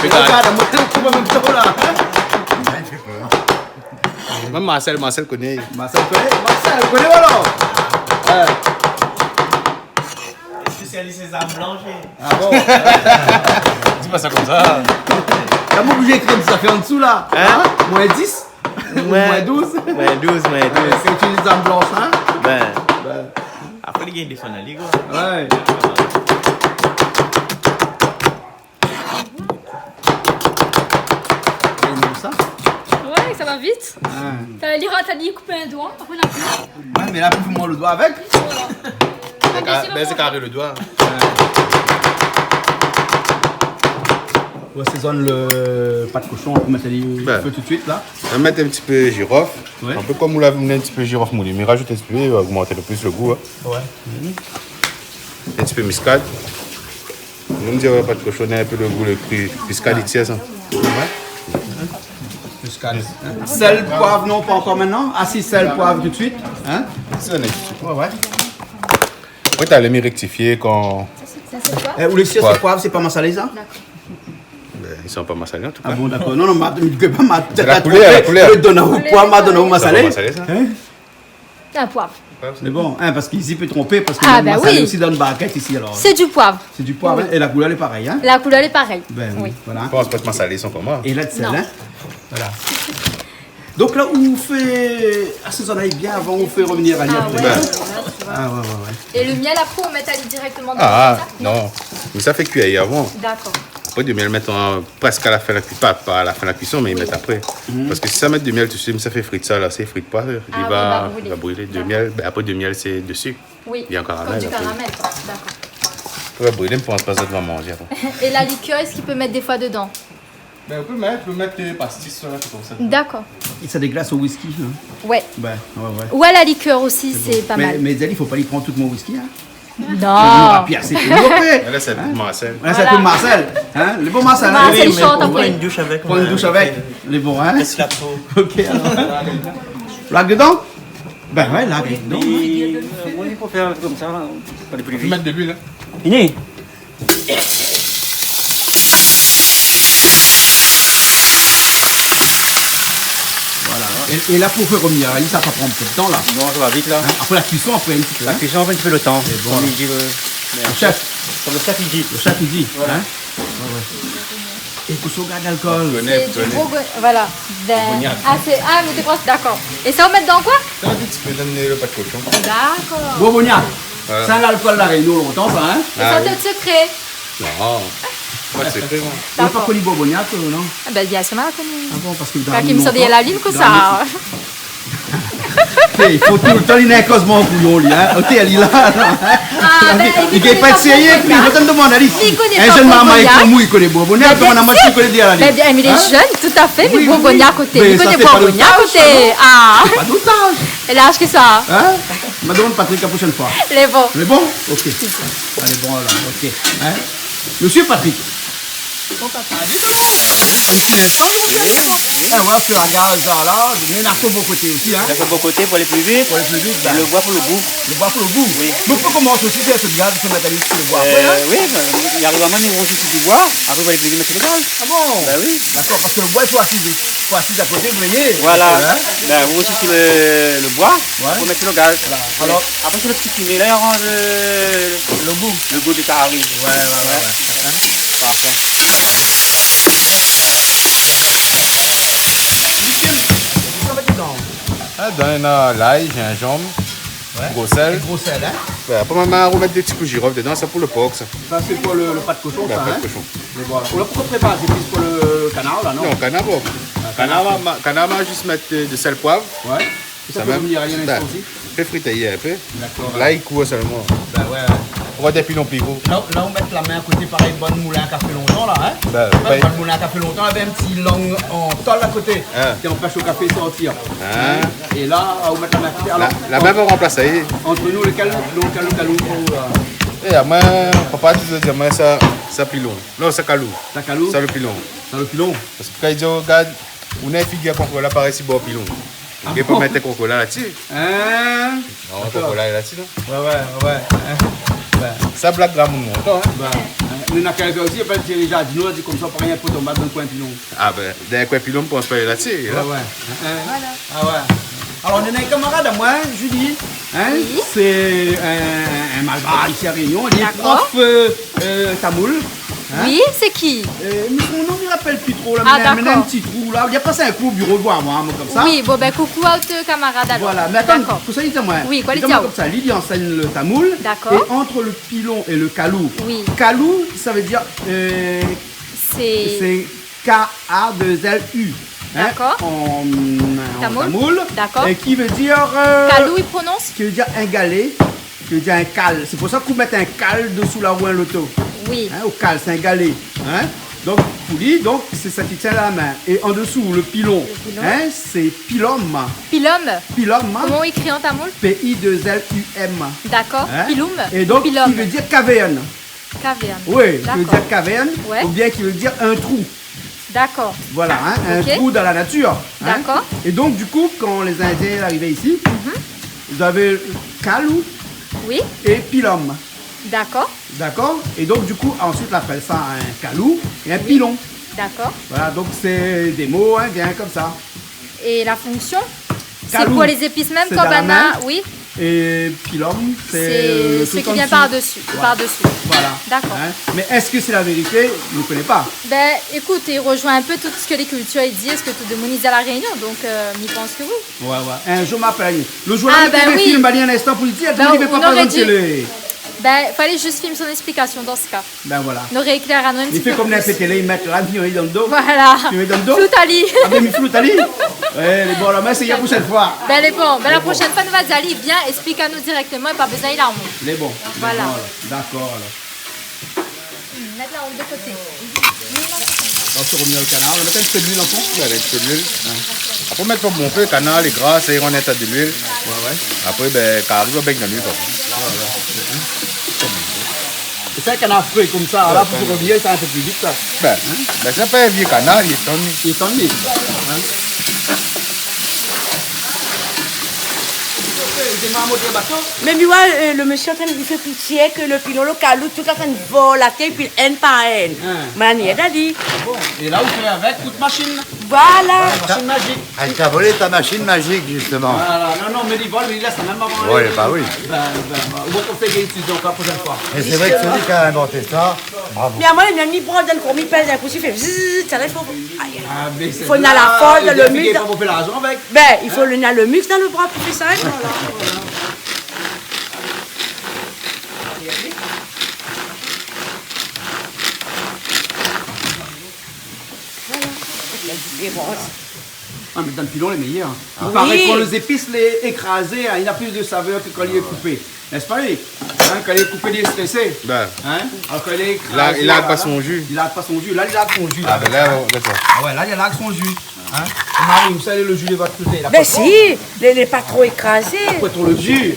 Regarde, moi, je trouve en même temps, là. Mèm Marcel, Marcel koné. Marcel koné, Marcel koné, voilà. Ouais. Spécialiste des armes blanches. Ah bon ? Di pa sa konmsa. La, mon oblizé ékri sa fé an dsou, la. Hin ? Hin ? Moins dix. Ouais. Moins douze. Moins douze, moins douze. Sé utiliz zam blansh, hin ? Bin. Bin. Apré, li gingn défann ali, koi. Ouais. Ou mèt sa ? Ouais, sa va vit. Ouais. Talèr, li rat, li koup in doi, apré, la pi. Ouais, mé la, pou fé mal o doi avèk. Voilà. Bin, sé karé lo doi. Ouais. Ou asézone lo pat koshon, ou mèt ali o fé tout suit, la. Bin. Nou va mèt in ti pé jirof. Ouais. In pé konm ou la vi, in ti pé jirof moulé. Mé razout in ti pé, ogmant in pé plis lo gou, hin. Ouais. In ti pé miskad. Nou di, ouais, pat koshon, in pé lo gou, lo kri, miskad, i tir sa. Ouais. Miskad. Sèl, poiv, non, pa ankor mintnan. Ah si, sèl, poiv tout suit, hin. Sa, nou néna tout suit. Ouais, ouais. Ou talèr mi rektifié kan... Sa, sé koi ? Eh, ou lé sir, sé poiv, sé pa masalé, sa ? Dakor. Bin, i san pa masalé, an tou ka. Ah bon, dakor. Non, non, ma, ma, ma, sé la koulèr, la koulèr. Ou donn aou poiv, ma donn aou masalé. Sa pa masalé, sa. Hin ? In poiv. Mé bon, hin, parské isi i pé tronpé, parské masalé osi dan barkèt isi, alor. Ah, bin oui. Sé du poiv. Sé du poiv, hin, é la koulèr lé parèy, hin. La koulèr lé parèy. Bin oui, voilà. Pans pa ke masalé i san konm moin. É la, d'sèl, hin. Non. Voilà. Donk la, ou fé asézone bien avan, ou fé revnir ali apré. Ah ouais. Bin. Ah ouais, ouais, ouais. É lo mièl, apré, ou mèt ali dirèkteman dan sa ? Ah non. Mé sa fé kui avan. Dakor. Apré, lo mièl, mèt an prèsk a la fin la kui-, pa, pa a la fin la kuison, mé i mèt apré. Mhm. Parské si sa mèt do mièl tout suit, sa fé frir sa la, sa i frir pa, li va, li va brilé. Ah oui, li va brilé. Dakor. Do mièl, bin apré do mièl sé dsi. Oui, li lé an karamèl, konm du karamèl, dakor. Apré. Li va brilé, mi pans pa zot va manzé apré. É la likèr, èske i pé mèt défoi dedan ? Bin, ou pé mèt, ou pé mèt, euh, pastis, sa, sé konmsa. Dakor. É sa déglas o whisky, hin ? Ouais. Bin ouais, ouais. Ou a la likèr osi, sé pa mal. Mé, mé Zali, fo pa li pran tout mon whisky, hin ? Non. Sinon, nou nora pi asé pou nou apré. Mé la, sé pou Marcel. Hin ? Voilà, sé pou Marcel. Hin ? Lé bon, Marcel, hin ? Marcel, li shant apré. Oui, mé pran in doush avèk. Pran in doush avèk. Lé bon, hin ? Lès la po. Ok, alor. Lak dedan ? Bin ouais, lak dedan. Oui, euh, oui, pou fé konmsa, la, pou alé pli vit. Mèt de luil, hin. Fini. Voilà. É, é la, pou fé revnir ali, sa pa pran bonpé d'tan, la. Non, sa va vit, la. Hin, apré la kuison, apré in ti pé, hin. La kuison, apré in ti pé lo tan. Sé bon. Konm i di lo, lo shèf. Konm lo shèf i di. Lo shèf i di, hin. Voilà. Ouais, ouais. É pou sa, ou gard lalkol. Sé du gro go-, voilà. Bin, ah, sé, ah, mé té koi, dakor. É sa, ou mèt dan koi ? Sa, in ti pé dan lo pat koshon. Dakor. Gro bognak. Voilà. Sa, lalkol La Rényon lontan, sa, hin ? É sa, sé lo sekré. Non. Pa sekré, non. Dakor. Ou la pa koni Bourbonia, ou, non ? Ah bin, bien sir, ma la koni. Ah bon, parské dan... Kan i mèt sir la line, konmsa. Dan la line. Hein ? Fé, i fo toultan li néna in kozman kouyon, li, in. Oté, li la, la, in. Ah, ben, li gingn pa èt sérié, li koné pa Bourbonia. Li koné pa Bourbonia. In jenn marmay konm ou, li koné Bourbonia, koman na moin si li koné dé la, li. Ben, bien, mé li lé jenn, tout à fait, mé Bourbonia koté. Oui, oui. Mé sa, sé pa nout az, sa, non ? Li koné Bourbonia koté. Ah. Sé pa nout az. É laz ki sa ? In ? Ma domann Patrick la proshèn foi. Lé bon. Lé bon ? Ok. Alé, bon, alor, ok. In ? Mésyé Patrick. Bon, papa. Ah, di don. Ou koné sa ? Oui, oui. Ah, oué, fé a gaz la, la, mé na fo bor koté osi, in. Na fo bor koté pou alé pli vit. Pou alé pli vit, bin. Lo boi pou lo gou. Lo boi pou lo gou. Oui. Donk, ou pé komans osi fé so gaz, ou pé mèt ali si lo boi apré, in ? Euh, oui, bin, i ariv amoin, mi ros osi di boi, apré, pou alé pli vit, mèt lo gaz. Ah bon ? Bin oui. Dakor, parske lo boi, i fo asiz, fo asiz a koté, ou voyé. Voilà. Parske, in ? Bin, ou ros osi lo, lo boi, oué, pou mèt lo gaz. Voilà. Alor, apré, sé lo ti fimé la, i aranz, euh, lo gou. Lo gou di kari. Oué, oué, oué, oué. Parfé. Ah, dan, néna lay, zinzanm, oué, gro sèl. É gro sèl, in ? Oué, apré, ma, ma romèt dé ti kou zirof dedan, sa pou lo por, sa. Sa, sé pou lo, lo pat koshon, sa, in ? Oué, pat koshon. Mé bon, ou la pankor prépar, sé plis pou lo kanar, la, non ? Non, kanar, bon. Ah, kanar, kanar, ma, ma, kanar, ma zis mèt, euh, de sèl, poiv. Oué. Sa mèm. Sa fé revenir ali in instan osi ? Bin, fé frit ali in pé. Dakor. La, i kou sèlman. Bin oué, oué. Pou èt pi lon, pi gro. La, la, ou mèt la min a koté, parèy bann moulin a kafé lontan, la, in ? Bin, oué, bann moulin a kafé lontan, lavé in ti lang an tol a koté. In. Ki anpèsh lo kafé sortir. In. In ? É la, ou mèt la min a koté. La, alor, la min va ranplas ali. Ant nou, lékèl, lo kalou, kalou, kalou, la ? É, amoin, papa té di amoin sa, sa pilon. Non, sa kalou. Sa kalou ? Sa lo pilon. Sa lo pilon. Parske kan i di, gard, ou néna figir konkola parèy si bor pilon. Ah bon ? Ou pé pa mèt konkola la dsi. In ? Non, dakor. Konkola la dsi, non ? Oué, oué, oué. In ? Oué. Sa blag gramoun, ankor, in ? Bin, in, néna kèlkin osi, i apèl Thierry Jardinot, la di konmsa, pa rien pou tonm dan koin pilon. Ah bin, dan koin pilon, pans pa la dsi, la. Oué, oué. In, in. Voilà. Ah oué. Alor, néna in kamarad amoin, Julie, in ? Oui. Sé in, in malbar isi La Rényon, li lé prof, euh, euh, tamoul. Dakor. In ? Oui, sé ki ? Euh, mé son nom, mi rapèl pi tro, la, mé néna in ti trou, la. Ah, dakor. Li la pas in kou o biro, li voi amoin, konmsa. Oui, bon, bin, koukou a out kamarad, alor. Voilà, mé atann, dakor, pou sa, li di amoin. Oui, koi li di aou ? Li di amoin konmsa, li, li ansègn lo tamoul. Dakor. É ant lo pilon é lo kalou. Oui. Kalou, sa vé dir, euh, sé, sé K A deux L U, in, dakor, an, an tamoul. Tamoul. Dakor. É ki vé dir, euh, kalou, i prononse ? Ki vé dir in galé, ki vé dir in kal. Sé pou sa k'ou mèt in kal dosou la rou in loto. Oui. In, o kal, sé in galé, in. Donk, pou li, donk, sé sa ki tien la min. É an dosou, lo pilon, lo pilon, in, sé pilom. Pilom. Pilom. Koman i ékri an tamoul ? P I deux L U M. Dakor. In ? Pilom. É donk, pilom, ki vé dir kavèrn. Kavèrn. Oui, ki vé dir kavèrn, dakor, oué, oubien ki vé dir in trou. Dakor. Voilà, in, in trou dan la natir, in. Ok. Dakor. É donk, di kou, kan lé Zindien lé arivé isi, mhm, zot lavé kalou, oui, é pilom. Dakor. Dakor ? É donk, di kou, ansuit, la apèl sa in kalou é in, oui, pilon. Dakor. Voilà, donk sé dé mo, in, vien konmsa. É la fonksion, sé pou lé zépis mèm, sé dan la min. Kalou, sé kan banna, oui. É pilom, sé, euh, sé sak i vien par dsi. Sé sak i vien par dsi, par dsi. Voilà. Voilà. Dakor. In ? Mé èske sé la vérité ? Nou koné pa. Bin, ékout, i rozoin in pé tout sak lé kiltir i di, sak tout demoun i di a La Rényon, donk, euh, mi pans ke oui. Oué, oué. In zour, ma apèl ali. Lo zour la, ah, bin oui. Li fé film, ali, in instan pou li di, bin, demoun i vé pa, ou noré di, télé. Bin, falé zis film son éksplikasyon dan se ka. Bin voilà. Nou réklèr anou in ti pé plis. Li fé konm linpé télé, li mèt la, li mèt dan lo do. Voilà. Li mèt dan lo do. Flout ali. Ah bin, mi flout ali. Oué, lé bon, la, mé sé la proshèn foi. Bin, lé bon. Bin, la proshèn foi, nou va di ali, vien, éksplik anou dirèkteman, é pa bezoin la mont. Lé bon. Voilà. Lé bon, alor. Dakor, alor. Hmm, mèt la rol de koté. Donk, nou rovien o kanar, nou mèt in ti pé d'luil an fon. Oué, in ti pé d'luil. In. Apré, mèt pa bonpé, kanar lé gra, sa i rann in ta d'luil. Oué, oué. Apré, bin, kari va bègn dan luil, koi. Oué, oué. É sa, kanar fré konmsa, la, pou rovien, sa in pé pli vit, sa. Bin, in ? Bin, sa pa in vié kanar, li lé tann. Li lé tann, li. In ? Mé mi oi, euh, lo mésyé antrin, li fé pitié ke lo pilon, lo kalou, tout antrin vol atèr, épi inn par inn. In. Manièr dali. Bon. É la, ou fé avèk out mashine. Voilà. Oué, mashine mazik. Ah, li la volé ta mashine mazik, zistoman. Voilà, non, non, mé li vol, mé li lès mèm avan. Oué, li, ba oui. Bin, bin, bin, bon, ou fé gingn isi, donk, la proshèn foi. É sé vré ke sé li ki la invant sa. Bravo. Mé amoin, mi, mi pran dan lo kour, mi pèz in kou, i fé bzzz, sa la, i fo, ay, ay. Ah, mé sé la, i fo na la fors, lo misk. Fo fé larzan avèk. Bin, i fo, in, lo, na lo misk dan lo bra pou fé sa, in. Voilà, voilà. Voilà. É bon. Ah, mé dan pilon lé méyèr. I paré ke kan lé zépis lé ékrazé, in, li na plis de savèr ke kan li lé koupé. N'est-ce pas, Eric ? In, kan li lé koupé, li lé strésé. Bin. In ? Alor kan li lé ékrazé, li larg pa son ji. Li larg pa son ji. La, li larg son ji, la. Ah, bin la, dakor. Ah oué, la, li larg son ji. In ? Mari, ou sa, lo ji lé de koté, la. Bin pa tro. Si, lé, lé pa tro ékrazé. Pa tro lo ji.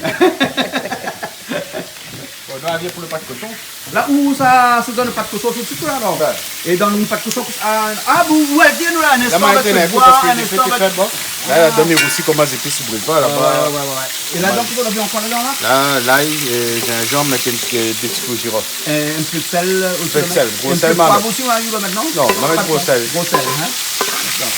Bon, nou va vien pou lo pat koshon. La ou sa, sa donn lo pat koshon tout suit la, non ? Bin. É dan lo pat koshon, ah, ah, bon, oué, vien nou la, in instan, nou va voir, in instan, nou va voir. La, la, donn ali osi koman zépis i bril pa laba. Oué, oué, oué. É la, donk, kosa ou la mèt ankor ladan, la ? La, lay, euh, zinzanm, avèk in, euh, dé ti klou zirof. Euh, in pé de sèl, euh, osi. In pé de sèl, gro sèl, ma mèt. In pé de poiv osi, ou va mèt mintnan ? Non, ma mèt gro sèl. Gro sèl, in ? Dakor.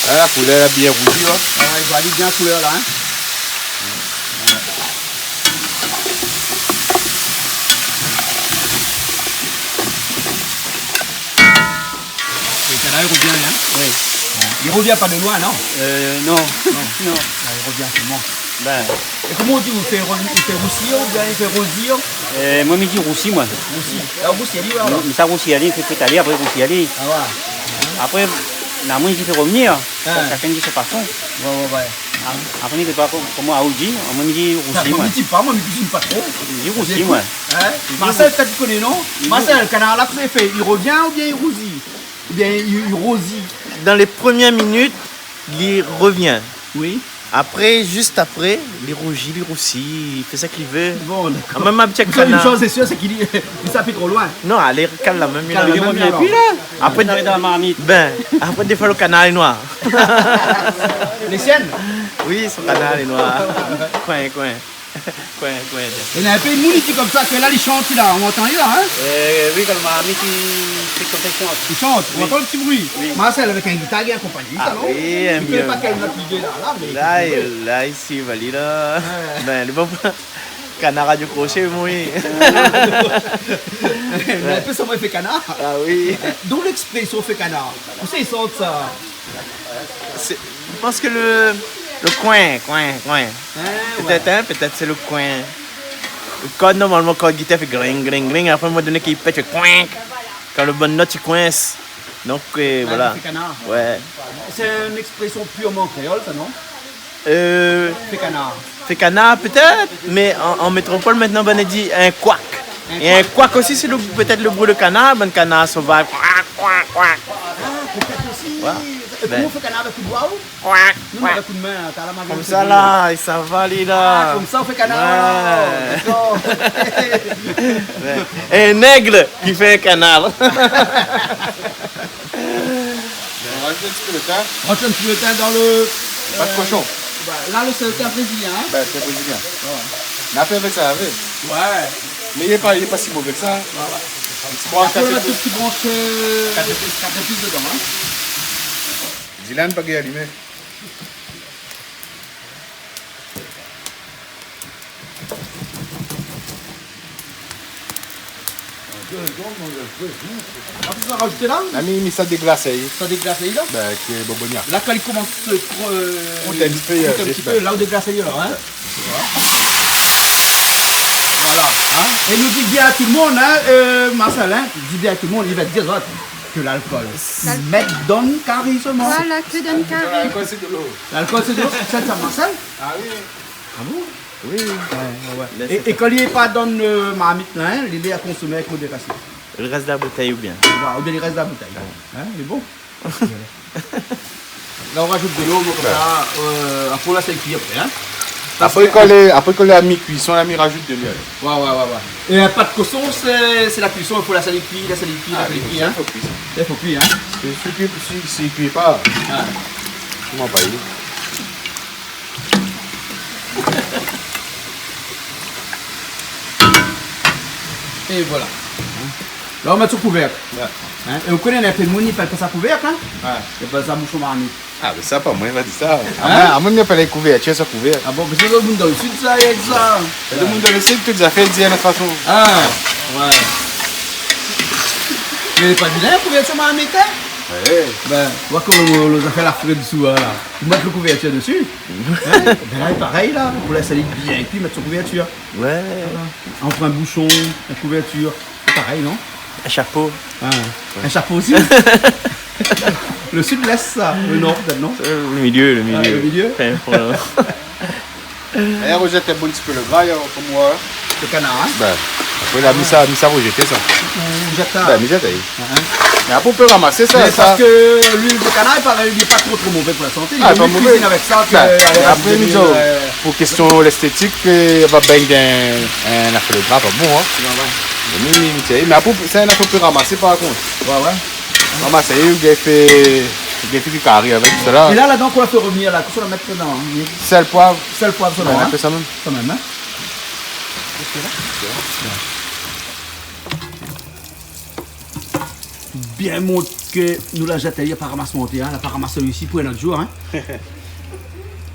La, la koulèr la bien rouzi, in. Oué, i voi bien la koulèr la, in. É sa la, li rovien, in ? Oui. Li rovien pa de loin, non ? Euh, non. Non. Non. Ah, li rovien solman. Bin. É koman ou di, ou fé ro-, ou fé rousi oubien ou fé rozi ? Euh, moin, mi di rousi, moin. Rousi. Ah, rousi ali, oué, alor. Mi sa rousi ali, fé frit ali, apré rousi ali. Ah oué. Apré, na moin, mi di fé rovnir. Ah. Sa, shakinn i di son fason. Oué, oué, oué. Apré, mi koné pa ko-, koman ou di, moin, mi di rousi, moin. Sa, mi di pa, moin, mi kuizine pa tro. Mi di rousi, moin. In ? Marcel, pétèt ou koné, non ? Marcel, kanar la, koman i fé ? I rovien oubien i rouzi ? Oubien i, i rozi ? Dan lé promié minit, li rovien. Oui. Apré, zis apré, li rouzi, li rousi, li fé sak li vé. Bon, dakor. Mèm in ti kanar. Sa, in shoz lé sir, sé ke li, li sa pi tro loin. Non, alé, kal la mèm, li la mèm, alor. Apré, bin, apré, défoi, lo kanar lé noir. Lé sienn ? Oui, son kanar lé noir. Koin, koin. Koin, koin, tiens. É na in pé moun i di konmsa ke la, li shant, la, ou antann ali la, in ? Euh, oui, kan marmit i fé konmsa, li shant. Li shant, ou antann lo ti bri. Oui. Marcel, avèk in gitar, li akonpagn ali, sa, non ? Ah oui, in mié. Mi koné pa kèl not li fé la, la, mé... La, li, la, isi, va li, la. Oué. Bin, lé bon pou kanar Radio Crochet, oui. Mé in pé sa, moin, fé kanar. Ah oui. Donk, lèksprésion fé kanar, kosa i sort sa ? Sé, mi pans ke lo, lo koin, koin, koin. Ah, oué. Pétèt, in, pétèt sé lo koin. Lo kord, normalman, kord gitar i fé gring, gring, gring. Apré, in moman doné, kan i pèt, i fé koin. Kan lo bann not i koins. Donk, euh, voilà. Ah, fé kanar. Oué. Sé in lèksprésion pirman kréol, sa, non ? Euh, fé kanar. Fé kanar, pétèt, mé an, an métropol, mintnan, banna i di in kouak. In kouak. É in kouak osi, sé lo, pétèt lo bri de kanar, bann kanar sovaz. Kouak, kouak, kouak. Ah, pétèt osi. Oué. É koman ou fé kanar, avèk lo doi, ou ? Kouak, kouak. Non, mé avèk lo min, la, talèr ma vi. Konmsa, la, i sava, li, la. Ah, konmsa ou fé kanar, alor. Oué. Dakor. Oué. In èg ki fé in kanar. Rajout in ti pé lo tin. Rajout in ti pé lo tin dan lo, pat koshon. Euh, bin, la, lo, sé lo tin brézilien, in ? Bin, sé brézilien. Oué. Na fé avèk sa, oui. Oué. Mé li lé pa, li lé pa si mové ke sa. Oué, oué. Apré, nou va mèt in ti bransh, euh, kat zépis, kat zépis dedan, in. Dylan, pa gingn alimé. Apré, sa rajout la ? La, mi, mi sa déglasé. Sa déglasé, la ? Bin, avèk, euh, bonbonnia. La, kan li komans, euh, kro-, euh, krout in ti pé, krout in ti pé, la, ou déglas, la, in ? Oué. Voilà, in. É nou di bien a tout lo moun, in, euh, Marcel, in, di bien a tout lo moun, li va dir azot ke lalkol, mèt dan kari solman. Voilà, ke dan kari. Lalkol, sé de lo. Lalkol, sé de lo. Sa, sa, Marcel ? Ah oui. Ah bon ? Oui. Oué, oué, oué. Mé é, é kan li lé pa dan, euh, marmit la, in, li lé a konsomé avèk modérasion. Lo rès de la boutèy oubien ? Voilà, oubien lo rès de la boutèy. Oué. In, lé bon. La, ou rajout de lo, konmsa, oué, euh, apré, la, sa i kui apré, in. Apré, kan lé, apré, kan lé a mi-kuison, la, mi rajout de lwil. Oué, oué, oué, oué. É, euh, pat koshon, sé, sé la kuison, i fo lès ali kui, lès ali kui, lès ali kui, in. Ah oui, sa i fo kui, sa. Sa i fo kui, in. Sé, si i kui, si, si i kui pa, koman pa i... É voilà. La, ou mèt sou kouvèrk. Oué. In ? É ou koné, na in pé moun, i apèl pa sa kouvèrk, in ? Oué. I apèl sa boushon marmit. Ah, mé sa, pa moin la di sa. In ? Amoin, amoin, mi apèl kouvèrtir, sa kouvèrk. Ah bon, mé sé lo moun dan lo sid, sa, i di sa. Lo moun dan lo sid, tout zafèr i di in ot fason. Ah, oué. Mé pa vilin, kouvèrtir marmit, in ? Oué. Bin, ou voi koman lo, lo zafèr la fré dsou, in, la. Ou mèt lo kouvèrtir dési. In ? Bin la, parèy la, pou lès ali bien kui, mèt son kouvèrtir. Oué. Voilà. Ant in boushon, in kouvèrtir, sé parèy, non ? In shapo. Ah, in shapo osi. Le sud, l'est, sa. Le nor, pétèt, non ? Euh, le milieu, le milieu. Ah, le milieu. Enfin, voilà. É rozèt in bon ti pé le gra, konm moin. Le kanar, in ? Bin, apré, la, mi sa, mi sa rozèt sa. Ou zèt sa ? Bin, mi zèt, oui. Ah, in. Mé apré, ou pé ramasé sa. Mé sa, parske luil de kanar, i paré, li lé pa tro, tro mové pou la santé. Ah, pa mové. Li vé mié kuiziné avèk sa ke avèk de luil, euh. Bin, apré, mi di, pou késtion lèstétik, euh, va bingn in, in afèr le gra, pa bon, in. Ouais, ouais. Mé mi, mi, mi, mé apré, sa, in afèr ou pé ramasé, par kont. Ouais, ouais. Ramasé, ou gingn fé, ou gingn fé kari avèk sa la. É la, ladan, kosa ou la fé revnir la, kosa ou la mèt dedan, in ? Sèl, poiv. Sèl, poiv, sa mèm, in ? Ouais, in pé sa mèm. Sa mèm, in ? Bien mont ke nou la zèt ali, la pa ramas monté, in, la pa ramas isi pou in ot zour, in.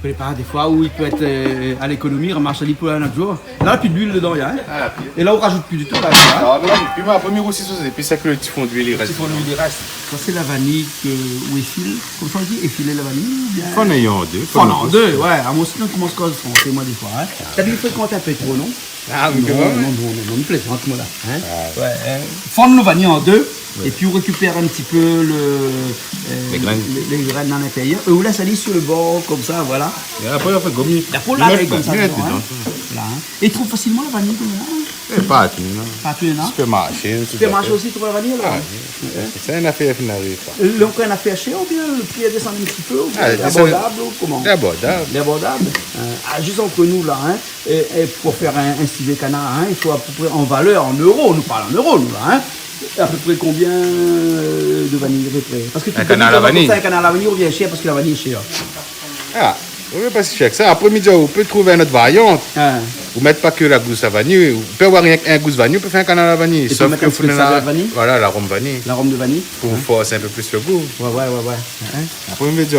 Prépar défoi ou i pé èt, euh, a lékonomi, ramas ali pou in ot zour. La, pi de luil dedan, in. Ah, la, pi. É la, ou razout pi ditou, la, in. Ah, mé la, pi, mé apré, mi osi, sa, sé pi sèk, le ti fon d'luil i rès. Ti fon d'luil i rès. Sa, sé la vaniy ke, ou éfil. Konmsa, ou di éfilé la vaniy, oubien ? Fann an dé. Fann an dé, ouais. Ah, moin osi, kan mi komans koz fransé, moin, défoi, in. Ou la vi, mi frékant in pé tro, non ? Ah, oui, non, non, non, non, mi plézant, moin, la, in. Ah. Ouais, in. Fann le vaniy an dé, ouais, épi ou rékipèr in ti pé le, euh, lé grèn, lé, lé grèn a l'intérieur. É ou lès ali su le bor, konmsa, voilà. É apré, ou fé gomi. É apré, ou la mèt konmsa dedan, in. Voilà, in. É i trouv fasilman la vaniy, konmsa, in ? É, partou, non. Partou, non ? Sipèrmarshé, sipèrmarshé osi, i trouv la vaniy, alor ? Ah, oui. Ouais. Sé in afèr fine arivé, koi. Euh, donk, in afèr shèr oubien le pri i désann in ti pé, oubien lé abordab, ou koman ? Ah, lé désann. Lé abordab. Lé abordab. Euh, ah, zis ant nou, la, in, é, é pou fé in, in sivé kanar, in, i fo apépré an valèr, an éro, nou parl an éro, nou, la, in. Apépré konbien, euh, de vaniy, apépré ? Parske tout le moun i di konmsa, in kanar la vaniy. In kanar la vaniy i revien shèr parske la vaniy lé shèr. Ah, oui, pa si shèr ke sa. Apré, mi di, ou pé trouv in ot variant. Ah. Ou mèt pa ke la gous la vaniy, ou pé avoir rienk in gous vaniy, ou pé fé in kanar la vaniy. É ou pé mèt in ti pé de savèr vaniy ? Sauf ke fo mèt larom vaniy. Larom de vaniy. Pou fors in pé plis le gou. Ouais, ouais, ouais, ouais. In ? Apré, mi di,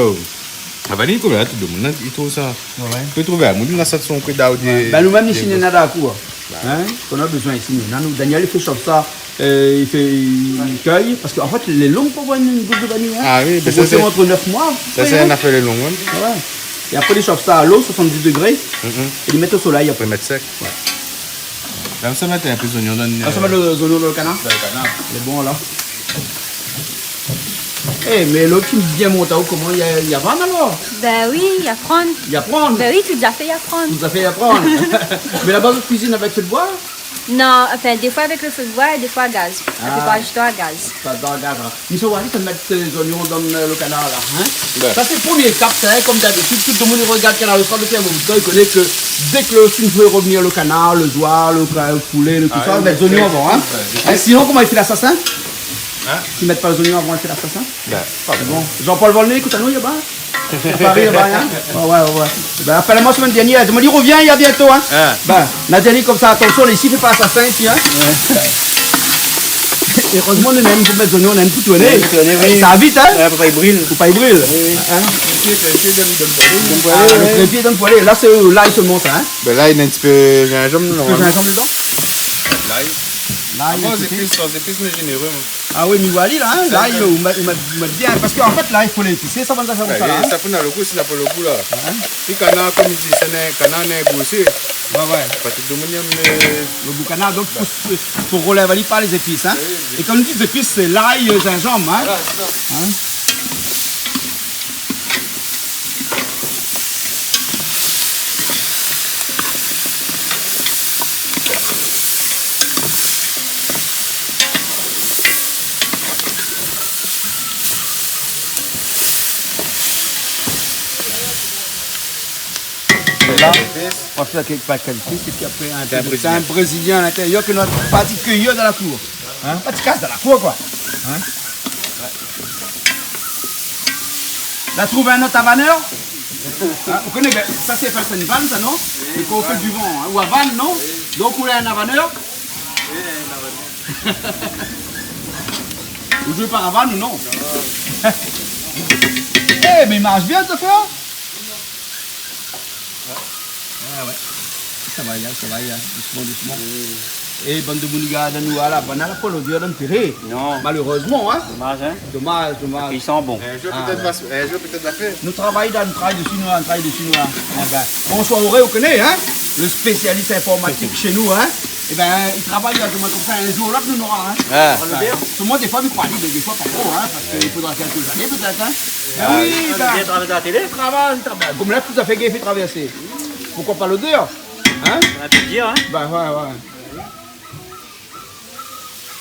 la vaniy, konm la, tout le moun, la, i trouv sa. Ouais, ouais. Ou pé trouv in moun, la, sa son kou d'or, ouais. Bin, nou mèm, isi, néna dan la kour. Bin. In ? Kan nou la bezoin isi, néna, nou, Daniel, i fé shof sa, euh, i fé, i kèy, parske, an fèt, lé lon pou avoir in, in gous de vaniy, in. Ah oui, bin, sa, sé ant nèf moi, sa, sé in afèr lé lon, in. Ouais. É apré, li shof sa a lo, soisant-dis degré, é li mèt o solèy apré. Apré, mèt sèk. Ouais. La, sa mèt in pé zoignon dan le... Ah, sa mèt le zoignon dan le kanar ? Dan le kanar. Lé bon, la. Eh, mé lot i bien mont aou, koman i, i avann, alor ? Bin oui, i aprann. I aprann ? Bin oui, tout zafèr i aprann. Tout zafèr i aprann. Mé laba, ou kuizine avèk fé d'boi ? Non, anfin, défoi avèk le fé d'boi é défoi a gaz. La plipar du tan a gaz. Ah. Pa dan gaz, in. Mésyé Wally, sa mèt, euh, zoignon dan, euh, le kanar, la, in ? Ouais. Sa, sé le promié étap, sa, in, konm dabitid, tout le moun i rogard Kanal Austral dopi in bon bout tan, i koné ke dèk le, si ou vé revnir le kanar, le zoi, le ka-, le poulé, le tousa, mèt zoignon avan, in. Ah oui, bien sir. Ouais, bien sir. In, sinon, koman i fé la sos, in ? In ? Si i mèt pa zoignon avan, i fé la sos, in ? Bin, pa bon. Jean-Paul Volnay, ékout anou, laba ? Paris, laba, in ? Ouais, ouais, ouais, ouais. Bin, apèl amoin semèn dernièr, i di amoin li revien, a bientôt, in. Ah. Bin, na di ali konmsa, atansion, isi, fé pa asasin isi, in. Ouais. Erèzman, nou néna in pou mèt zoignon, nou néna in pou tourné. Pou tourné, oui. Sa va vit, in. Ouais, pou pa i bril. Pou pa i bril. Oui, oui. In ? Trépié, trépié, donn, donn pou alé. Donn pou alé, ouais. Ah, le trépié, donn pou alé. La, sé, euh, lay solman, sa, in. Bin, la, néna in ti pé zinzanm dedan. In ti pé zinzanm dedan ? Lay. Lay, ékout. Ah bon, zépis, san zépis, mé zénéré, moin. Ah oui, mé Wally, la, in, lay, ou mèt, ou mèt, ou mèt bien, parske an fèt, la, i fo lé épisé, sa, bann zafèr konmsa, la, in. Bin oui, sa fo dan le gou, si na pa le gou, la. In ? Pi kanar, konm i di, sé in kanar, in gros, sé. Ouais, ouais. Pa tout le moun i èm le gou kanar, donk, fo, fo, fo rolé avèk li par lé zépis, in. Oui, oui. É konm i di, zépis, sé lay, zinzanm, in. Voilà, sé sa. In ? É la, ou va fé kèk pakèt zépis, épi apré, in pé de, sé in brézilien a l'intérieur ke nou la parti kéyir dan la kour. In ? Parti kas dan la kour, koi. In ? La trouv in ot avanèr ? In, ou koné, bin, sa sé pa in vann, sa, non ? Oui. Mé kan ou fé du van, in, ou avann, non ? Oui. Donk, ou lé in avanèr ? Oui, in avanèr. Ou zoué pa avann ou non ? Non. Eh, mé i marsh bien, sa fé, in ? Ah ouais. Sa va, ya, sa va, ya. Dousman, dousman. Oui. É bann demoun i gard anou la, bann la pa lodèr dan le télé. Non. Malérèzman, in. Domaz, in. Domaz, domaz. Épi i san bon. In zour pétèt va, in zour pétèt va fé. Nou travay dan, nou travay dési, nou, nou travay dési, nou, la. Eh bin, François Auré, ou koné, in, le spésialis informatik shé nou, in. Ébin, li travay, la, konmsa, in zour ou lot nou nora, in. Ah. Bin, solman défoi nou kroi, mé défoi pa tro, in, parske i fodra kèlk zané pétèt, in. Ah, oui, bin, li travay dan la télé. Li travay, li travay. Konm la, tout sa fé gingn fé travèrsé. Poukoi pa lodèr, in ? Sa va bien dir, in ? Bin, oué, oué.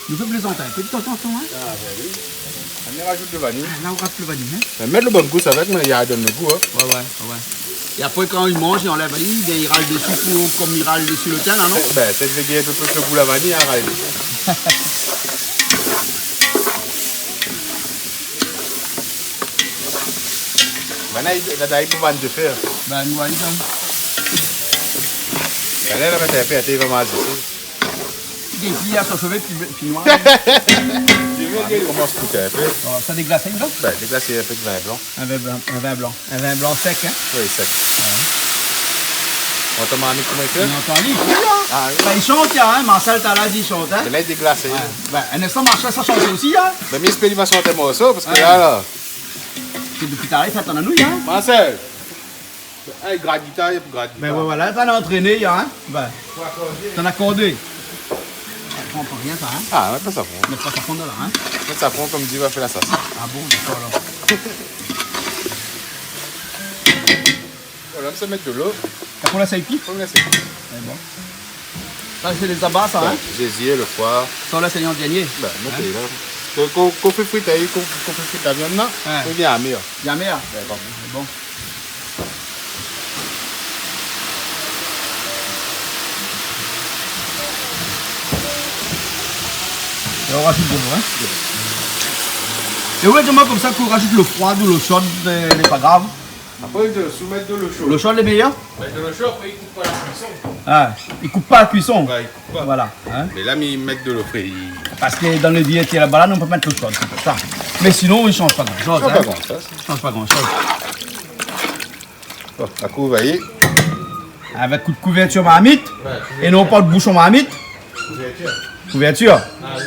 Nou fé plézanté in pé de tan an tan, in. Ah, bin oui. La, nou razout lo vani. Ah, la, nou razout lo vani, in. Bin, mèt lo bann gous avèk, mé i donn lo gou, in. Oué, oué, oué. É apré, kan i manz, i anlèv ali, bin, i ral dési pou, konm i ral dési lo tin, la, non ? Bin, sé ke i gingn in pé plis lo gou la vani, in, ral. Banna, i, la, i pou vann de fèr. Bin, nou va dir sa. Alé, la, mèt in pé, até, i va mazé. Dépi yèr, son shové pi, pi noir. Li komans kout in pé. Bon, sa déglas, non ? Bin, déglas in pé de vin blan. In vin blan, in vin blan. In vin blan sèk, in ? Oui, sèk. Oué. Ou antann marmit koman i fé ? Ou antann ali, oui, in ? Ah, oui. Bin, li shant, in, Marcel, talèr, li shant, in ? Mé la, li déglas, in. Oué. Bin, in instan, Marcel sa shant osi, in ? Bin, mi éspèr li va shant in morso, parske la, la. Sé dopi talèr, li fé atann anou, in ? Marcel ! Ah, li grat gitar, li grat gitar. Bin oué, voilà, sa la antréné, in. Bin, sa la akordé. Sa i pran pa rien, sa, in. Ah, mèt pa safran. Mèt pa safran dedan, in. Mèt safran, konm di, va fé la sos. Ah bon, dakor, alor. Voilà, sa mèt de lo. Sa pou la sèy pi ? Pou la sèy pi. Mé bon. Sa, sé lé zaba, sa, in ? Bin, zézié, lo foi. Sa, la, sé an dèrnié. Bin, non, in ? Sé la. Kan, kan, kan ou fé frit, in, kan, kan ou fé frit la viann, la, oué, i vien amèr. Lé amèr ? Oué, bon. Bon. É ou razout de lo, in ? É ou la di amoin konmsa, kan ou razout lo froi ou lo sho, lé, lé pa grav. Apré, de, si ou mèt de lo sho. Lo sho lé méyèr ? Mèt de lo sho, apré, i koup pa la kuison. Ah, i koup pa la kuison. Oué, i koup pa. Voilà, in. Mé la, mi mèt de lo fré, i... Parske dan lo vié té laba la, nou pé pa mèt lo sho, sé pou sa. Mé sinon, i shanj pa gran shoz, in. Shanj pa gran shoz. Shanj pa gran shoz. Bon, la kouv, voyé. Avèk kout kouvèrtir marmit, oué, é non pa boushon marmit. Kouvèrtir. Kouvèrtir. Ah, oui.